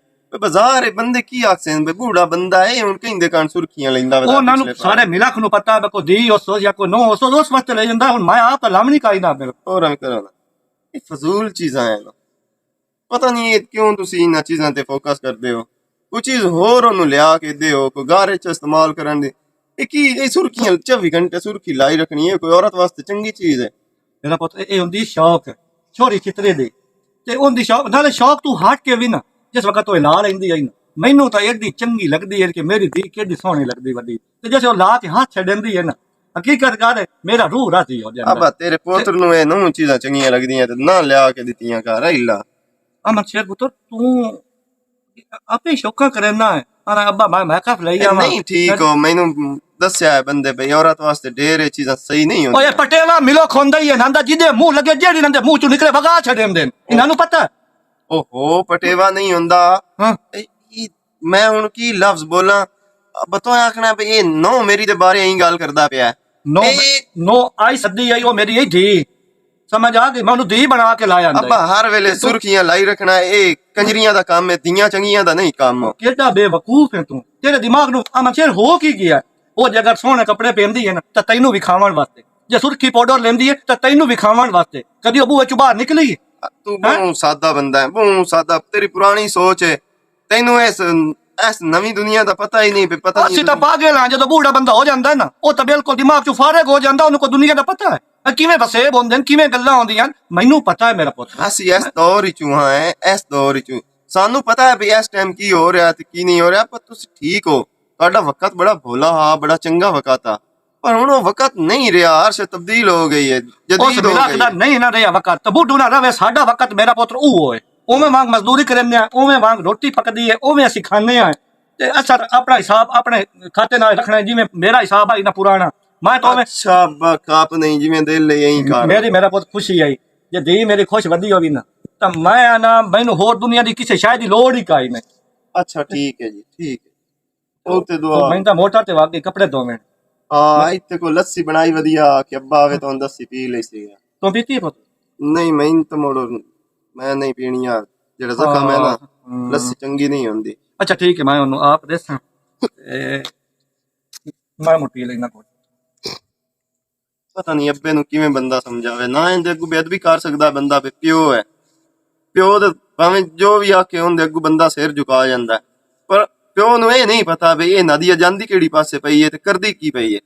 بازار اے بندے کی آکھسن، بے بوڑھا بندہ اے، ہن کہیں دے کان سرخیاں لیندا وے۔ او انہاں نوں سارے ملک نوں پتہ ہے، بے کوئی دی اس سوز یا کوئی نو اس سوز، اس واسطے لے جاندا۔ ہن میں آپ الامی نہیں کائنا میرے۔ اور میں کراں نا، اے فضول چیزاں ہیں نا۔ پتہ نہیں اے کیوں تسی انہاں چیزاں تے فوکس کردے ہو۔ کوئی چیز ہور اونوں لیا کے دے ہو، کوئی گھر وچ استعمال کرن دی۔ اے کی، اے سرخیاں چوبی گھنٹے سرخی لائی رکھنی ہے، کوئی عورت واسطے چنگی چیز ہے؟ میرا پتر، اے ہوندی شوق، چھوری چترے دے۔ تے اوندی شوق، نالے شوق تو ہٹ کے وی نا، جس وقت او لا لیندی ہے نا، مینوں تاں ایڈی چنگی لگدی ہے کہ میری دھی کیڈی سوہنی لگدی وڈی۔ تے جیسے او لا کے ہاتھ چھڈیندی ہے نا، حقیقت کر ہے، میرا روح راضی ہو جاندا۔ ابا، تیرے پوتر نوں اے نو چیزاں چنگیاں لگدیاں تے نہ لیا کے دتیاں کر، الا۔ امن شیر پتر، تو آپے شوقاں کرنا ہے۔ انا ابا، میں میک اپ لئی اے آواں۔ نہیں، ٹھیک ہو، مینوں دسیا ہے بندے بھائی، عورت واسطے ڈھیر اے چیزاں صحیح نہیں ہوندیاں۔ اوئے، پٹیوا ملو کھوندا ہی ہے، ناندا جیدے منہ لگے، جیڑی ناندا منہ چوں نکلے، وگا چھڈ دیندے۔ انہاں نوں پتہ ہے۔ اوہو، پٹیوا نہیں ہوندا۔ ہاں۔ اے، اے، میں ہن کی لفظ بولاں؟ بتوں آکھنا پئی اے نو میری دے بارے ایں گل کردا پیا ہے۔ نو، اے نو آئی سدی آئی، او میری اے دھی۔ سمجھ آ گئی، میں انہوں دھی بنا کے لایا اندر۔ ابا، ہر ویلے سرخیاں لائی رکھنا، اے کنجریاں دا کام ہے، دیاں چنگیاں دا نہیں کام۔ کیڈا بے وقوف ہے تو، تیرے دماغ نو امن شیر ہو کی گیا؟ او جے اگر سوہنے کپڑے پہندی ہے نا، تے تینوں وکھاون واسطے۔ جے سرخی پاؤڈر لیندی ہے تے تینوں وکھاون واسطے۔ کدی ابو وچوں باہر نکلی؟ تو بہوں سادہ بندہ ہے، بہوں سادہ، تیری پرانی سوچ ہے۔ تینوں اس، اس نویں دنیا دا پتہ ہی نہیں، پہ پتہ نہیں اسی تاں تینوں۔ پاگل ہاں، جدوں بوڑھا بندہ ہو جاندا ہے نا، او تاں بالکل دماغ چوں فارغ ہو جاندا، اونوں کوئی دنیا دا پتہ ہے؟ اے کیویں وسیب ہوندے نے، کیویں گلاں ہوندیاں نے، مینوں پتہ ہے میرا پتر۔ اسی اس دور وچوں ہاں، اس دور وچوں۔ سانوں پتہ ہے بھی اس ٹائم کی ہو رہا تے کی نہیں ہو رہا، پر تسی ٹھیک ہو۔ تہاڈا وقت بڑا بھولا ہا، بڑا چنگا وقت ہا۔ پر ہن او وقت نہیں رہیا، ہر شے تبدیل ہو گئی ہے، جدید ہو گئی ہے۔ نہیں نہ رہیا وقت، تے بڈھو نہ رہے، ساڈا وقت میرا پتر او ہوئے۔ اوویں وانگ مزدوری کرنے آ، اوویں وانگ روٹی پکدی ہے، اوویں اسی کھانے آ۔ تے اثر اپنا حساب اپنے کھاتے نال رکھنا ہے، جویں میرا حساب ہے نا پرانا۔ میں تو اوویں اچھا، ابا، کاپ نہیں، جویں دل لے یہیں کار۔ میری، میرا پتر خوشی آئی، جے دی میری خوش ودی ہووی نا، تاں میں آنا، مینوں ہور دنیا دی کسے شے دی لوڑ ہی کائی نہیں۔ اچھا، ٹھیک ہے جی، ٹھیک ہے۔ او تے دعا۔ میں تاں موٹر تے واقعی کپڑے دھوویں۔ ہاں، ایتھے کوئی لسی بنائی ودیا کہ ابا آوے تاں لسی پی لے سی۔ تو پیتی ہے پتر؟ نہیں، میں تو موڑو، میں نہیں پینی یار۔ جڑا زخم ہے نا، ہاں، ہاں۔ لسی چنگی نہیں ہوندی۔ اچھا، ٹھیک ہے، میں انہوں آپ دیساں۔ اے، میں مٹی لینا کوئی۔ پتہ نہیں ابے نوں کیویں بندہ سمجھاوے، نہ ایندے اگوں بے ادبی کر سکدا بندہ، بے پیو ہے۔ پیو دے بھاویں جو وی آکھے، اوندے اگوں بندہ سر جھکا جاندا ہے۔ پر پیو نوں اے نہیں پتہ بے اے نادیا جاندی کیڑی پاسے پئی ہے تے کردی کی پئی ہے۔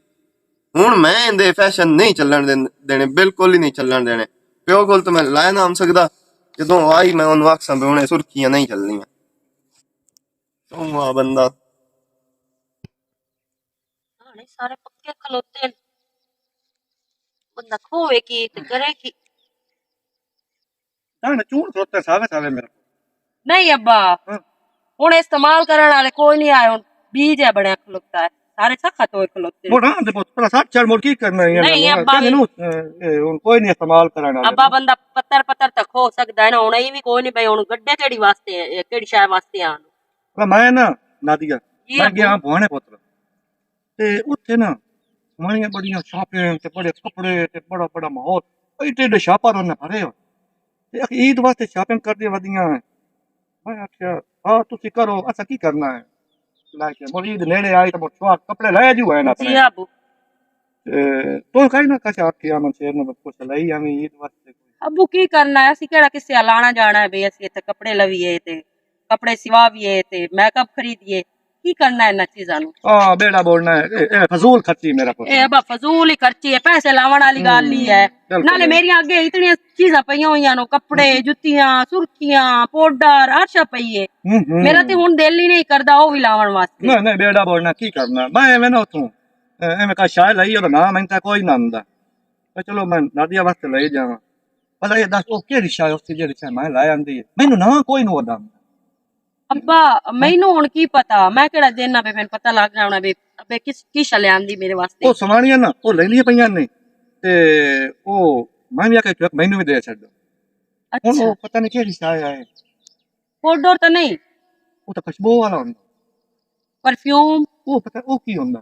ہن میں ایندے فیشن نہیں چلن دین-، دینے، بالکل ہی نہیں چلن دینے۔ پیو کول تے میں لائے نہ آن سکدا، جدوں آئی میں اونوں آکھساں بے ہن اے سرخیاں نہیں چلنیاں۔ کیوں آ بندہ؟ ہاں، نہیں، سارے پکے کھلوتے نے۔ بندہ کھووے کی تے کرے کی؟ دانے چون کھلوتے ساوے ساوے میرا۔ نہیں ابا، ہاں۔ ہن استعمال کرن والے کوئی نہیں آئے، ہن بیج ہے بڑا کھلوتا ہے، سارے سخت ہوئے کھلوتے نے۔ مڑ آن دے پتر، پہلا سٹ چھڑ، مڑ کی کرنا ہے؟ نہیں ابا، ہن کوئی نہیں استعمال کرن والے۔ ابا، بندہ پتر پتر تک ہو سکدا ہے نا، ہن اے وی کوئی نہیں بھائی، ہن گڈے کیڑی واسطے ہے، اے کیڑی شے واسطے آن؟ پر میں نا، نادیا، جی میں ابا۔ گیا بھوانے پتر۔ تے اتھے نا، سوہنیاں بڑیاں شاپنگ تے بڑے کپڑے تے بڑا بڑا ماحول۔ ایڈے ایڈے شاپر انہیں بھرے ہو۔ تے اک عید واسطے شاپنگ کردی ودیاں ہیں۔ میں آکھیا، ہاں، تسی کرو، اساں کی کرنا ہے؟ لے کے مڑ عید نیڑے آئی تے مڑ شوہر کپڑے لے جو ہیں اپنے۔ جی ابو۔ تے تو کہیں نہ کچھ آکھیا، من شیر نے کچھ لئی آویں عید واسطے۔ ابو کی کرنا ہے، اسی کیڑا کسے لانا جانا ہے بھئی، اسی اتھے کپڑے لویے تے کپڑے سواویے تے میک اپ خریدیے، کی کرنا انہاں چیزاں نوں؟ ہاں، بیڑا بولنا ہے، اے، اے فضول خرچی میرا پتر۔ اے ابا، فضول ہی خرچی ہے، پیسے لاون والی گل نہیں ہے۔ بالکل۔ نالے میریاں اگے اتنیاں چیزاں پئیاں ہوئیاں نو، کپڑے، جتیاں، سرخیاں، پاؤڈر، ہر شے پئی ہے۔ میرا تے ہن دل ہی نہیں کردا او وی لاون واسطے۔ نہیں، نہیں، بیڑا بولنا کی کرنا؟ میں ایویں نہ اتھوں، اے، ایویں کا شاہ لائی اور نہ، میں تے کوئی نہ ہوندا۔ اے چلو، میں نادیا واسطے لے جاواں۔ بھلا اے دس، او کیڑی شے اس جیڑی شے میں لے آندی ہے؟ مینوں نہ کوئی نوں ادا۔ ابا، مینوں ہن کی پتہ، میں کیڑا دینا پے، مینوں پتہ لگ جانا بے، ابے کس، کی شے لے آندی میرے واسطے۔ او سوانیاں نا، او لینیاں پئیاں نے۔ تے او میں وی آکھیا، چک، مینوں وی دے چھڈ۔ اچھا۔ پتہ نہیں کہڑی شے آیا ہے۔ پاؤڈر تو نہیں؟ وہ تو خوشبو والا ہوندا۔ پرفیوم؟ وہ پتہ وہ کی ہوندا؟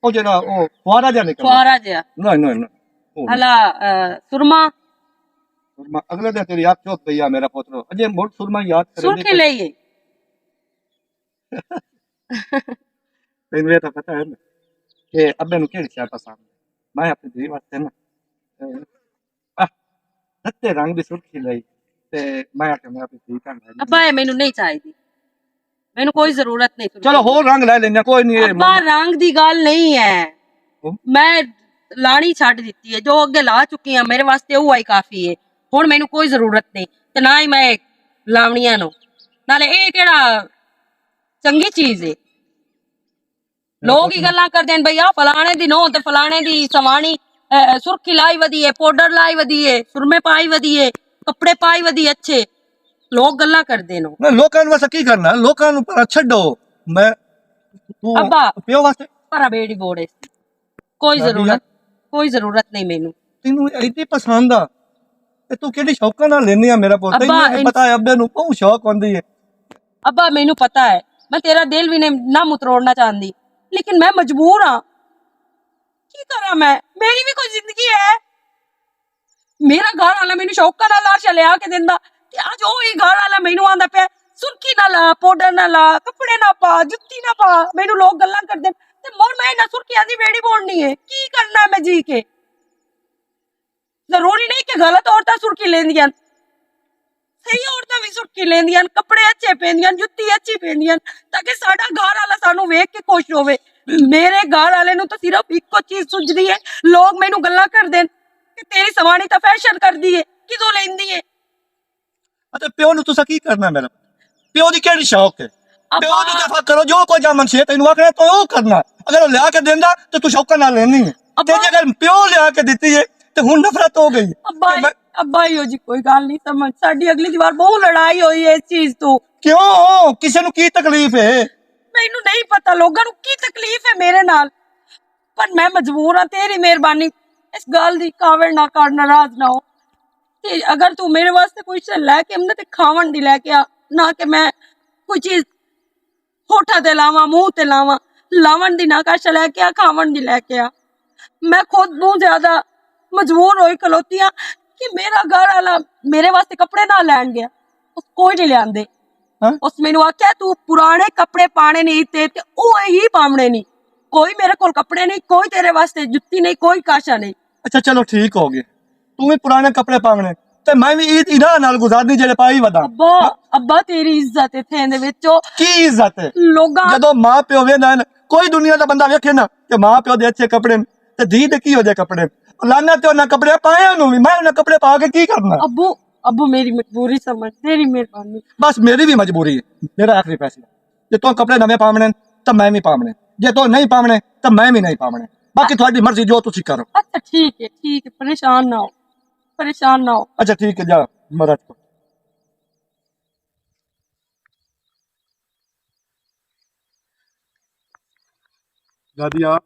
وہ جڑا وہ فوارا جا نکلدا۔ فوارا جا۔ نہیں، نہیں، نہیں۔ وہ نہیں۔ ہلا، آ، سرما؟ سرما، اگلے دن تیری اکھ چوک پئی آ میرا پوترو۔ اجے مڑ سرما یاد کرے سرخی نہیں۔ لئی ہے۔ تینوں یہ تو پتہ ہے نا کہ ابے نوں کہڑی شے پسند ہے۔ میں اپنی دھی واسطے نا، آہ، رتے رنگ دی سرخی لئی تے میں آکھیا میں اپنی دھی کن لے ابا، اے مینوں نہیں چاہیدی، مینوں کوئی ضرورت نہیں سرخی چلو، دی۔ ہور رنگ لے لینا، کوئی نہیں، اے ابا، مینوں رنگ دی گل نہیں ہے۔ ہوں؟ میں لانی چھڈ دتی ہے، جو اگے لا چکی ہاں، میرے واسطے وہ ہی کافی ہے۔ ہن مینوں کوئی ضرورت نہیں، تے نہ ہی میں لاونیاں نو۔ نالے اے کیڑا چنگی چیز ہے؟ لوگ ہی گلاں کردے نے، بھئی، آ فلانے دی نو تے فلانے دی سوانی، اے، سرخی لائی ودی ہے، پاؤڈر لائی ودی ہے، سرمے پائی ودی ہے، کپڑے پائی ودی اچھے۔ لوگ گلاں کردے نے۔ نہ، لوکاں نوں واسطے کی کرنا؟ لوکاں نوں پر چھڈو۔ میں، تو ابا، پیو واسطے؟ پر بیڑی بوڑے۔ کوئی ضرورت، کوئی ضرورت نہیں مینوں۔ تینوں ایڈی پسند آ، تے تو کیڈی شوقاں نال لیندی آ میرا پوت؟ ابا، تینوں پتہ ہے، ابے نوں بہت شوق ہوندی ہے۔ ابا، مینوں پتہ ہے، میں تیرا دل بھی نہیں، نہ متروڑنا چاہندی، لیکن میں مجبور ہاں۔ کی کراں میں؟ میری بھی کوئی زندگی ہے۔ میرا گھر والا مینوں شوقاں نال لاشا لیا کے دیندا، تے اج اوہی گھر والا مینوں آندا پیا، "سرخی نہ لا، پاؤڈر نہ لا، کپڑے نہ پا، جُتی نہ پا۔" مینوں لوگ گلاں کردے نے، تے مڑ میں انہاں سرخیاں دی بیڑی بوڑنی ہے۔ کی کرنا ہے میں جی کے؟ ضروری نہیں کہ غلط عورتاں سرخی لیندیاں، صحیح عورتاں بھی سرخی لیندیاں، کپڑے اچھے پیندیاں، جُتی اچھی پیندیاں، تاکہ ساڈا گھر والا سانوں ویکھ کے خوش ہووے۔ میرے گھر والے نوں تو صرف اکو چیز سجدی ہے، لوگ مینوں گلاں کردے نے کہ تیری سوانی تاں فیشن کردی ہے، کدوں لیندی ہے؟ اچھا، پیو نوں تساں کی کرنا میرا؟ پیو دی کیڑی شوق ہے؟ ابا۔ پیو دی دفعہ کرو، جو کوئی جامن شے تینوں آکھنا تو او کرنا۔ اگر او لیا کے دیندا تے تو شوقاں نال لینی ہے۔ ابا۔ تے جے اگر پیو لیا کے دتی ہے تے ہن نفرت ہو گئی۔ ابا، تے میں ابا، ایہو جی کوئی گل نہیں سمجھ۔ ساڈی اگلی دیوار بہت لڑائی ہوئی ہے اس چیز تو۔ کیوں؟ کسے نوں کی تکلیف ہے؟ مینوں نہیں پتا لوگاں نوں کی تکلیف ہے میرے نال، پر میں مجبور ہاں، تیری مہربانی، اس گل دی کاوڑ نہ کر، ناراض نہ ہو۔ تے اگر تو میرے واسطے کوئی شے لے کے آوندا تے کھاون دی لے کے آ، نہ کہ میں کوئی چیز ہوٹھاں تے لاواں، منہ تے لاواں، لاون دی نہ کر، شے لے کے آ، کھاون دی لے کے آ۔ میں خود بہت زیادہ مجبور ہوئی کھلوتی ہاں کہ میرا گھر والا میرے واسطے کپڑے نہ لین گیا، اس کوئی نہیں لیاندے۔ ہاں؟ اس مینوں آکھیا، "تو پرانے کپڑے پانے نہیں تے، تے اوہی پاونے نہیں۔ کوئی میرے کول کپڑے نہیں، کوئی تیرے واسطے جُتی نہیں، کوئی کاشا نہیں۔" اچھا، چلو ٹھیک ہو گئے، تو بھی پرانے کپڑے پاونے، تے میں بھی عید انہاں نال گزارنی جڑے پائی ودا۔ ابا، ہاں؟ ابا، تیری عزت ہے تھیں دے وچوں۔ کی عزت ہے؟ لوگاں جدوں ماں پیو ویکھنا ہے نا، کوئی دنیا دا بندہ ویکھے نا کہ ماں پیو دے اچھے کپڑے نے، تے دھی دے کی ہو جائے کپڑے؟ لانا تے انہاں کپڑے پایا نو بھی، میں انہاں کپڑے پا کے کی کرنا؟ ابو، ابو، میری مجبوری سمجھ، تیری مہربانی۔ بس میری بھی مجبوری ہے، میرا آخری فیصلہ۔ جے تو کپڑے نویں پاونے، تو میں بھی پاونے۔ جے تو نہیں پاونے، تو میں بھی نہیں پاونے۔ باقی تہاڈی مرضی، جو تسی کرو۔ اچھا، ٹھیک ہے، ٹھیک ہے، پریشان نہ ہو، پریشان نہ ہو۔ اچھا، ٹھیک ہے، جا، مرض کو۔ دادیا،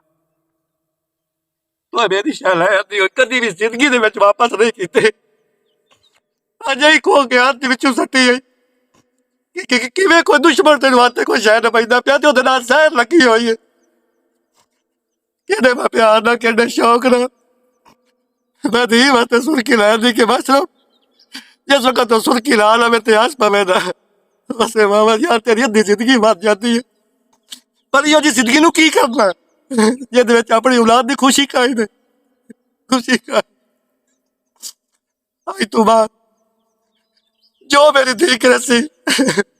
تو میری شہلا ہے، دی کدی بھی زندگی دے وچ واپس نہیں کیتے۔ اج ہی کھو کے ہاتھ وچوں سٹی گئی۔ کہ، کہ، کہ، کیویں کوئی دشمن تیرے واسطے کوئی شے نہ بچدا پیا تے اوہدے نال زہر لگی ہوئی ہے۔ کیڈے میں پیار نہ، کیڈے شوق نہ۔ میں دھی واسطے سرخی لین دی کہ بس لو۔ جس وقت تو سرخی لا لوے تے آس پوے دا۔ بس ماما یار، تیری ادھی زندگی مر جاتی ہے۔ پر یہ جی زندگی نو کی کرنا؟ یہ دے وچ اپنی اولاد دی خوشی کائی دے۔ خوشی کائی۔ آج تو بعد جو میری دھی کرے سی،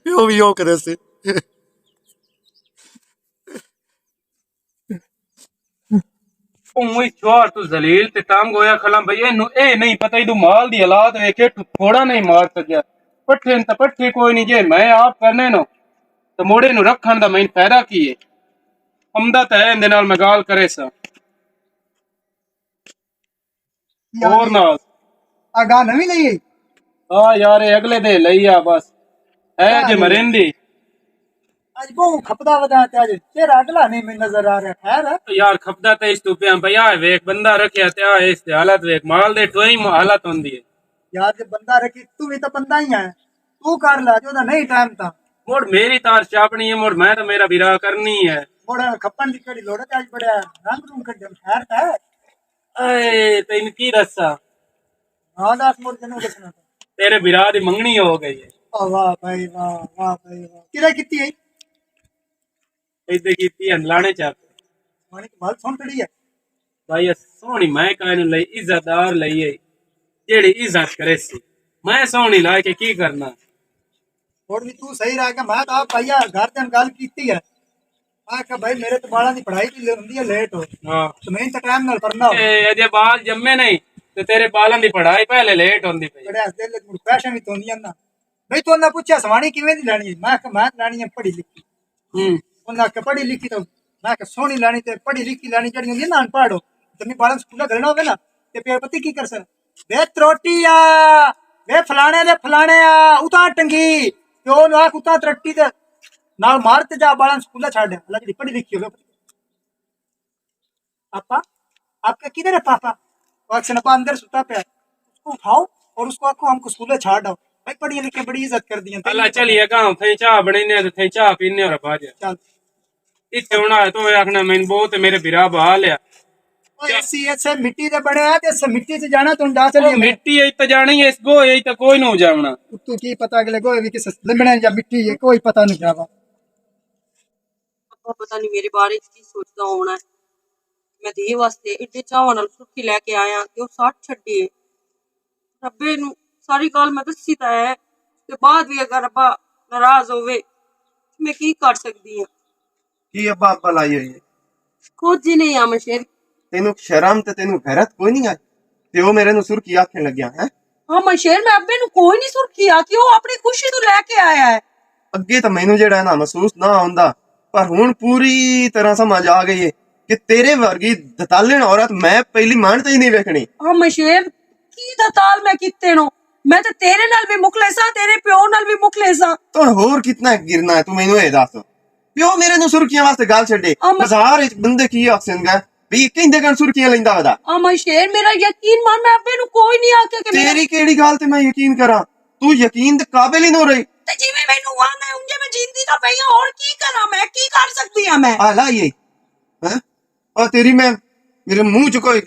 پیو بھی یو کرے سی۔ اوہ چھوڑ، تو ذلیل تے تنگ ہویا کھلم بھئی، اینوں اے نہیں پتہ، ایدوں مال دی حالات ویکھے، ٹھو-، تھوڑا نہیں مار سکیا۔ پٹھے تے پٹھے کوئی نہیں، جے میں آپ کرنے نو، تے موڑے نو رکھن دا میں فائدہ کی ہے؟ عمدہ تے ہے، ایندے نال میں گال کرے سا۔ اور نال۔ آ گاہ نویں لئی ہے؟ ہاں یار، اے اگلے دے لئی آ بس۔ ہے جے مرندی۔ اج بہوں کھپدا ودا تے اج تیرا اگلا نہیں میں نظر آ رہا۔ خیر ہے؟ یار، کھپدا تے اس تو پیاں بھیا، ویکھ بندہ رکھیا تے آ اس تے حالت ویکھ، مال دے ٹوئی م-، حالت ہوندی ہے۔ یار، جے بندہ رکھی، تو بھی تو بندہ ہی ہے۔ تو کر لا، جو دا نہیں ٹائم تا۔ مڑ میری تار چاپنی ہے، مڑ میں تو میرا ویرا کرنی ہے۔ مڑ کھپن دی کڑی لوڑ ہے، تے اج بڑا رنگ روم کڈن خیر تا ہے۔ اے، تین کی دسا؟ ہاں، دس مڑ جنوں دسنا۔ تیرے ویرا دی منگنی ہو گئی ہے۔ آہ، واہ بھائی واہ، واہ بھائی واہ۔ کدھر کیتی ہے؟ ایدے کیتی ہے، لانے چاہتے۔ مانی کی بات سن کڑی ہے۔ بھائی، یہ سونی میں کائے نوں لئی، عزت دار لئی ہے۔ جیڑی عزت کرے سی۔ میں سونی لا کے کی کرنا؟ اور بھی تو صحیح رہ گیا، میں تو آپ بھائی گھر دن گل کیتی ہے۔ میں کہا، "بھائی، میرے تو بالاں دی پڑھائی بھی ہوندی ہے لیٹ ہو۔" ہاں۔ تو میں تو ٹائم نال پڑھنا ہو۔ اے، اجے بال جمے نہیں، تے تیرے بالاں دی پڑھائی پہلے لیٹ ہوندی پئی۔ بڑے ہسدے لے، مڑ پیسے بھی تو نہیں آندا۔ بھائی، تو انہاں پوچھیا، "سوانی کیویں دی لینی ہے؟" میں کہا، "میں لانی ہے پڑھی لکھی۔" ہوں۔ انہاں آکھیا، "پڑھی لکھی تو۔" میں آکھیا، "سوہنی لانی تے پڑھی لکھی لانی، جڑی ہوندی ہے نا ان پڑھ، تے میں بالاں سکولے گھلنا ہووے نا، تے پیا پتی کی کرسن؟ وے تروٹی آ، وے فلانے دے فلانے آ، اتاں ٹنگی، تے او نو آکھ اتاں ترٹی تے نال مار تے جا بالاں سکولے چھڈ، اللہ جڑی پڑھی لکھی ہووے۔" پاپا، آپ کا کدھر ہے پاپا؟ وہ اکشن پا اندر ستا پیا۔ اس کو اٹھاؤ اور اس کو آکھو ہم کو سکول چھاڑ آؤ۔ بھائی، پڑھیے لکھے بڑی عزت کر دی ہیں۔ اللہ چلیے گا، تھے چاہ بنے نے، تھے چاہ پینے اور باج۔ چل۔ اتنے ہونا ہے تو آخنا میں بہت میرے بھرا بہا لیا۔ اوہ، ایسی، ایسے مٹی دے بنے آ، تے ایسے مٹی سے جانا تو ڈا چلیے۔ مٹی ہے تو جانی ہے، اس گو ہے تو کوئی نہ جاونا۔ تو کی پتہ اگلے گو ہے بھی کس لمبنے یا مٹی ہے، کوئی پتہ نہیں جاوا۔ ابا پتہ نہیں میرے بارے چ کی سوچدا ہونا ہے۔ میں دھی واسطے ایڈے چاواں نال سرخی لے کے آیا تے او سٹ چھڈی ہے۔ ابے نوں ساری گل میں دسی تاں ہے، تے بعد وی اگر ابا ناراض ہووے، میں کی کر سکدی ہاں؟ کی ابا ابا لائی ہوئی ہے؟ کچھ ہی نہیں، آ مشیر۔ تینوں شرم تے تینوں غیرت کوئی نہیں آئی؟ تے او میرے نوں سرخی آکھن لگیا ہے؟ ہاں، میں شیر، میں ابے نوں کوئی نہیں سرخی آ کہ وہ اپنی خوشی تو لے کے آیا ہے۔ اگے تاں مینوں جیڑا ہے نا محسوس نہ ہوندا، پر ہن پوری طرح سمجھ آ گئی ہے کہ تیرے ورگی دتالن عورت میں پہلی مان تے ہی نہیں ویکھنی۔ ہاں، میں شیر، کی دتال میں کیتے نو؟ میں تے تیرے نال بھی مخلص ہاں، تیرے پیو نال بھی مخلص ہاں۔ تو ہور کتنا گرنا ہے، تو مینوں اے دس۔ پیو میرے نوں سرخیاں واسطے گل چھڈے۔ بازار وچ بندے کی آکھسن گے، بھی کہندے کن سرخیاں لیندا ودا۔ اما شیر، میرا یقین مان، میں ابے نوں کوئی نہیں آکھیا کہ میرا تیری کیڑی گل تے میں یقین کراں؟ تو یقین دے قابل ہی نہ رہی۔ تے جی میں مینوں آندا ہے، اونجے میں جیندی تاں پئی ہاں، اور کی کراں میں، کی کر سکدی ہاں میں؟ آ لا یہ، ہیں؟ اور تیری میں، میرے منہ چ کوئی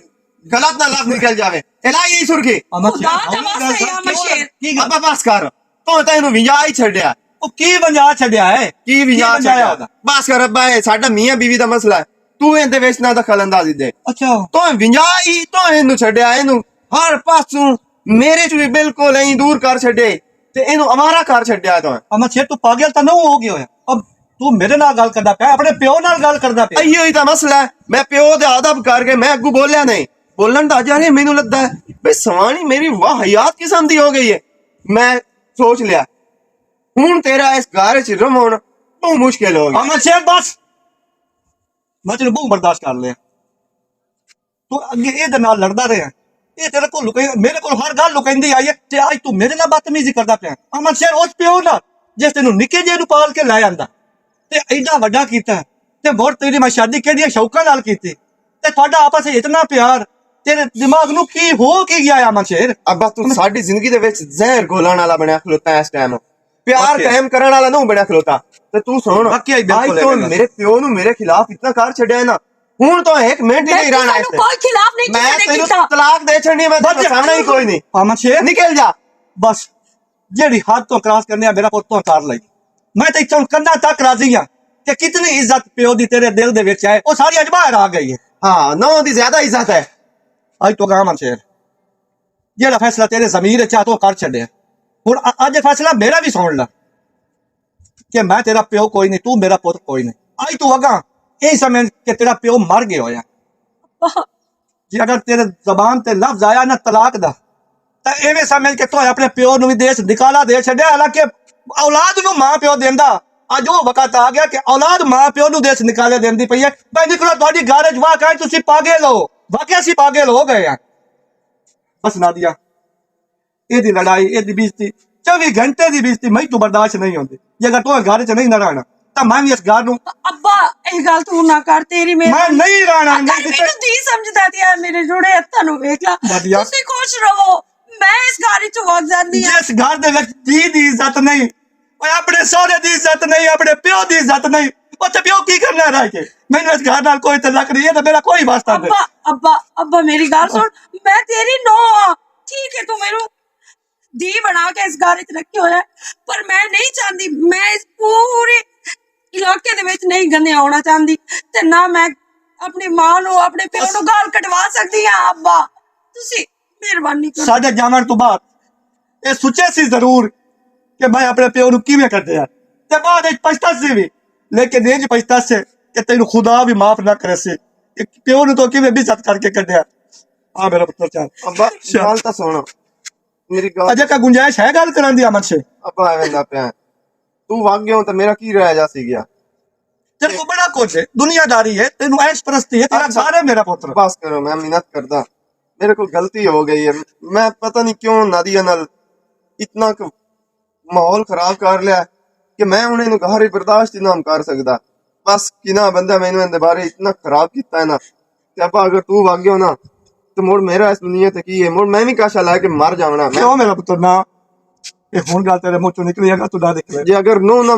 غلط نہ لفظ نکل جاوے۔ اے لا یہ سرخی۔ اما شیر، خدا دا واسطہ ہے، اما شیر۔ ابا بس کر، تو تینوں ونجا ہی چھڈیا۔ او کی ونجا چھڈیا ہے؟ کی ونجا چھڈیا؟ بس کر ابا، اے ساڈا میاں بیوی دا مسئلہ ہے، تو ایں دے وچ نہ دخل اندازی دے۔ اچھا۔ تو ونجا ہی تو اینوں چھڈیا، اینوں ہر پاسوں میرے چ بھی بالکل ایں دور کر چھڈے تے اینوں آوارہ کر چھڈیا تو۔ اما شیر، تو پاگل تاں نہ ہو گیا ہویا؟ اب تو میرے نال گل کردا پیا، اپنے پیو نال گل کردا پیا۔ ایہو ہی تاں مسئلہ ہے، میں پیو دے ادب کر کے میں اگوں بولیا نہیں۔ بولن دا جانے مینوں لگدا ہے بھئی سوانی میری واہ یاد قسم دی ہو گئی ہے۔ میں سوچ لیا، ہن تیرا اس گھر وچ رہن بہت مشکل ہو گیا۔ امن شیر، بس، میں تینوں بہت برداشت کر لیا۔ تو اگے اے دے نال لڑدا رہیا، اے تیرے کول لکائی، میرے کول ہر گل لکاندی آئی ہے، تے اج تو میرے نال بدتمیزی کردا پیا۔ امن شیر، اس پیو نال جس تینوں نکے جے نوں پال کے لے آندا تے ایڈا وڈا کیتا، تے مور تیری میں شادی کیڑیاں شوقاں نال کیتی، تے تہاڈا آپس وچ اتنا پیار، تیرے دماغ نوں کی ہو کی گیا ہے امن شیر؟ ابا، تو ساڈی زندگی دے وچ زہر گھولن والا بنیا کھلوتا ہے اس ٹائم۔ پیار قائم کرن والا نہ بنیا کھلوتا۔ تے تو سن، واقعی بالکل اج تو میرے پیو نوں میرے خلاف اتنا کر چھڈیا ہے نا، ہن تو ایک منٹ ہی نہیں رہنا ہے۔ کوئی خلاف نہیں کیتا۔ طلاق دے چھڈنی ہے، میں تیرے سامنے ہی کوئی نہیں۔ امن شیر، نکل جا۔ بس، جیڑی حد تو کراس کرنے آ، میرا پتر تو کر لئی۔ میں تے اتھوں کندھاں تک راضی ہاں کہ کتنی عزت پیو دی تیرے دل دے وچ ہے، او ساری اج باہر آ گئی ہے۔ ہاں، نو دی زیادہ عزت ہے۔ اج تو گاں من شیر، جیڑا فیصلہ تیرے ضمیر وچ آ تو کر چھڈے۔ ہن ا-، اج فیصلہ میرا بھی سن لے کہ میں تیرا پیو کوئی نہیں، تو میرا پتر کوئی نہیں۔ اج تو اگاں اے سمجھ کہ تیرا پیو مر گیا ہویا۔ جی اگر تیرے زبان تے لفظ آیا نا طلاق دا، تے ایویں سمجھ کے تو اپنے پیو نو بھی دیش نکالا دے چھڈیا، حالانکہ اولاد نو ماں پیو دیندا۔ اج او وقت آ گیا کہ اولاد ماں پیو نو دیش نکالے دیندی پئی ہے۔ میں نکلو تہاڈی گھر وچ واہ کر، تسی پاگل ہو، واقعی اسی پاگل ہو گئے ہیں۔ بس نادیہ، اے دی لڑائی، اے دی بےعزتی، چوبی گھنٹے دی بےعزتی میں تو برداشت نہیں ہوندی۔ جے اگر تو گھر چ نہیں نہ رہنا، تاں میں وی اس گھر نوں ابا، اے گل تو نہ کر، تیری میں مہربانی۔ نہیں رہنا، اگر نہیں مینوں دھی سمجھدا تے یار میرے جوڑے ہتھاں نوں ویکھ لا۔ نادیہ۔ تسی خوش رہو، میں اس گھر وچ وگ جاندی ہاں۔ جس گھر دے وچ دھی دی عزت نہیں، اوہ اپنے سہرے دی عزت نہیں، اپنے پیو دی عزت نہیں، اتھے پیو کی کرنا رہ کے؟ مینوں اس گھر نال کوئی تعلق نہیں ہے، تے میرا کوئی واسطہ نہیں۔ ابا، ابا، ابا، میری گل سن، میں تیری نو ہاں، ٹھیک ہے، تو میرے دی بنا کے اس گھر وچ رکھے ہوئے ہے، پر میں نہیں چاہندی، میں اس پورے علاقے دے وچ نہیں گندے آنا چاہندی، تے نہ میں اپنی ماں نو، اپنے پیو نو گال کٹوا سکدی ہاں۔ ابا، تسی مہربانی کرو۔ ساڈے جاون تو بعد اے سوچے سی ضرور کہ میں اپنے پیو نو کیویں کڈیا، تے بعد وچ پچھتا سی وی، لیکن انج پچھتا سی کہ تینوں خدا بھی معاف نہ کرے سی کہ پیو نو تو کیویں بے عزت کر کے کڈیا۔ آ میرا پتر چل۔ ابا، گل تاں سن۔ میری گل اجے کا گنجائش ہے گل کرن دی، امن سے؟ ابا، ایویں دا پیا۔ تو وگ گیا تے میرا کی رہ جا سی گیا؟ تیرے کو بڑا کچھ ہے، دنیا داری ہے، تینوں عیش پرستی ہے، تیرا اچھا۔ گھر ہے میرا پتر۔ بس کرو، میں محنت کردا۔ میرے کو غلطی ہو گئی ہے۔ میں پتہ نہیں کیوں نادیہ نال اتنا ک ماحول خراب کر لیا کہ میں انہیں نوں گھر ہی برداشت ہی نہ کر سکدا۔ بس کنا بندہ میں انہاں دے بارے اتنا خراب کیتا ہے نا۔ تے ابا، اگر تو وگ گیا نا، تے مڑ میرا اس دنیا تے کی ہے؟ مڑ میں بھی کاشا لے کے مر جاونا۔ میں کیوں میرا پتر نا؟ یہ ہن گل تیرے منہ چوں نکلی، اگر تو نہ نکلے۔ جے اگر نو نہ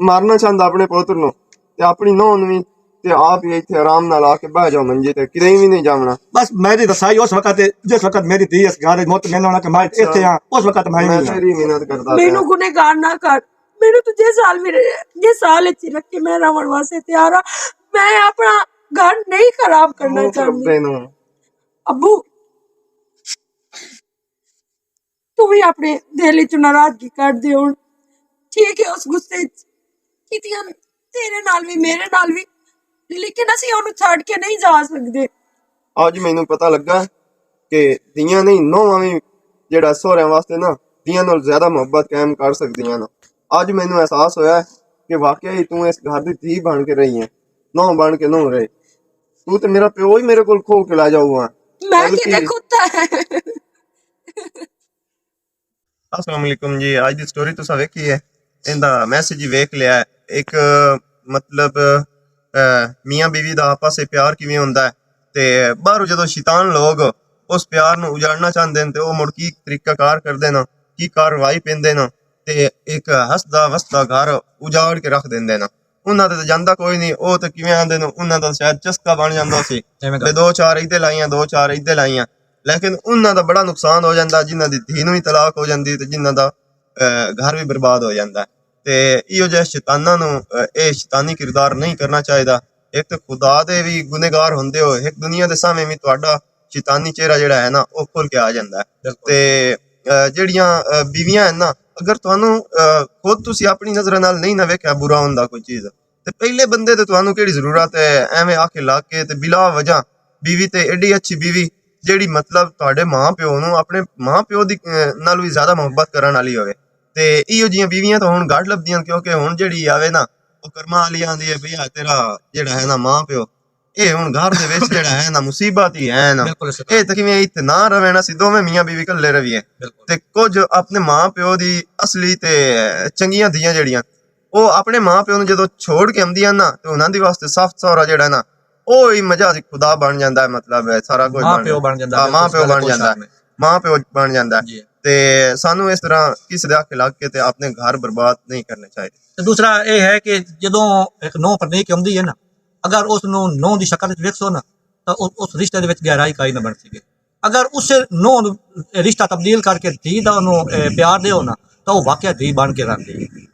مارنا چاہندا اپنے پتر نو، تے اپنی نو نو تے آپ ہی ایتھے آرام نال آ کے بہ جاؤ منجے تے، کدے وی نہیں جاونا۔ بس میری رسائی اس وقت ہے، جس وقت میری دھی اس گھر وچ مطمئن ہونا کہ میں ایتھے ہاں، اس وقت میں میں نہیں ہاں۔ تیری محنت کردا پیا۔ مینوں گنہگار نہ کر، مینوں تو جس حال وچ، جس حال وچ رکھے میں رہن واسطے تیار ہاں۔ میں اپنا گھر نہیں خراب کرنا چاہندی۔ ابو، تو وی اپنے دل وچ ناراضگی کڈ دے ہن۔ ٹھیک ہے، اس غصے وچ کیتیاں تیرے نال وی، میرے نال وی، لیکن اسی اونوں چھڈ کے نہیں جا سکدے۔ اج مینوں پتہ لگا کہ دیاں نہیں، نوواں وی جڑا سہریاں واسطے نا، دیاں نال زیادہ محبت قائم کر سکدیاں نا۔ اج مینوں احساس ہویا ہے کہ واقعی توں اس گھر دی دھی بن کے رہی ہے، نو بن کے نو رہے۔ تو تے میرا پیو ہی میرے کول کھو کے لے جاؤ گا۔ میں بلکہ کتے کتا ہے۔ السلام علیکم جی، اج دی سٹوری تساں ویکھی ہے، ایندا میسج ہی ویکھ لیا ہے۔ ایک، مطلب، اہ، میاں بیوی دا آپس وچ پیار کیویں ہوندا ہے، تے باہروں جدوں شیطان لوگ اس پیار نوں اجاڑنا چاہندے نے، تے او مڑ کی طریقہ کار کردے نے، کی کاروائی پیندے نے، تے ایک ہسدا وسدا گھر اجاڑ کے رکھ دیندے نے۔ انہاں تے جاندا کوئی نہیں، او تے کیویں آندے نے، انہاں دا شاید چسکا بن جاندا سی۔ ایویں گل۔ تے دو چار ادھر لائیاں، دو چار ادھر لائیاں، لیکن انہاں دا بڑا نقصان ہو جاندا، جنہاں دی دھی نوں وی طلاق ہو جاندی تے جنہاں دا، اے، گھر وی برباد ہو جاندا۔ تے ایہو جہے شیطاناں نوں، اے، اے شیطانی کردار نہیں کرنا چاہیدا۔ ایک تے خدا دے وی گنہگار ہوندے ہو، ایک دنیا دے سامنے وی تہاڈا شیطانی چہرہ جڑا ہے نا، او کھل کے آ جاندا ہے۔ بالکل۔ تے، اے، جڑیاں، اے، بیویاں ہیں نا، اگر تانوں، اے، خود تسی اپنی نظر نال نہیں نہ ویکھیا برا ہوندا کوئی چیز، تے پہلے بندے تے تانوں کیڑی ضرورت ہے ایویں آکھے لگ کے تے بلا وجہ بیوی تے ایڈی اچھی بیوی جیڑی مطلب تہاڈے ماں پیو نوں اپنے ماں پیو دی، اے، نال وی زیادہ محبت کرن والی ہوے۔ تے ایہو جیاں بیویاں تاں ہن گھٹ لبدیاں، کیونکہ ہن جیڑی آوے نا، او کرماں والی آندی ہے، بھئی آ تیرا جیڑا ہے نا ماں پیو، اے ہن گھر دے وچ جیڑا ہے نا مصیبت ہی ہے نا۔ بالکل صحیح۔ اے تے کیویں اتھے نہ رہوے نا، سی دوویں میاں بیوی کلے رہویے۔ بالکل۔ تے کچھ اپنے ماں پیو دی اصلی تے چنگیاں دھیاں جیڑیاں، او اپنے ماں پیو نوں جدوں چھوڑ کے آندیاں نا، تے انہاں دی واسطے سخت سہرا جیڑا ہے نا، او ہی مجازی خدا بن جاندا ہے، مطلب، سارا کچھ ماں بن پیو جاندا۔ بن جاندا، ہاں، ماں بالکل، پیو بن بالکل جاندا ہے۔ شرط نہیں۔ ماں پیو بن جاندا ہے۔ جی۔ تے سانوں اس طرح کسی دے حق لگ کے تے اپنے گھر برباد نہیں کرنے چاہیے۔ تے دوسرا اے ہے کہ جدوں ایک نو پرنی کے آندی ہے نا، اگر اس نو نو دی شکل وچ ویکھسو نا، تاں اس، اس رشتے دے وچ گہرائی کائی نہ بن سکے۔ اگر اس نو رشتہ تبدیل کر کے دھی دا نو، اے، پیار دے ہو نا، تاں وہ واقعہ دھی بن کے رہندی ہے۔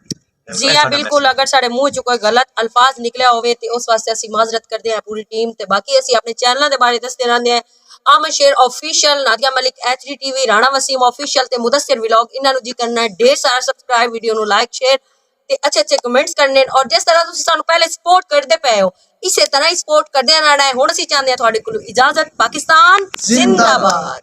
جی ہاں، بالکل۔ اگر ساڈے منہ چ کوئی غلط الفاظ نکلیا ہوئے تے اس واسطے اسی معذرت کردے ہیں پوری ٹیم تے۔ باقی اسی اپنے چینل دے بارے دسدے رہندے ہیں، Aman Sher official, Nadia Malik, H D T V, Rana Waseem official تے مدثر ولاگ۔ انہاں نوں جی کرنا ہے ڈھیر سارا سبسکرائب، ویڈیو نوں لائک، شیئر تے اچھے اچھے کمنٹس کرنے۔ اور جس طرح تسی سانوں پہلے سپورٹ کردے پئے ہو، اسے طرح ہی سپورٹ کردے رہنا ہے۔ ہن اسی چاہندے ہیں تہاڈے کولوں اجازت۔ پاکستان زندہ باد۔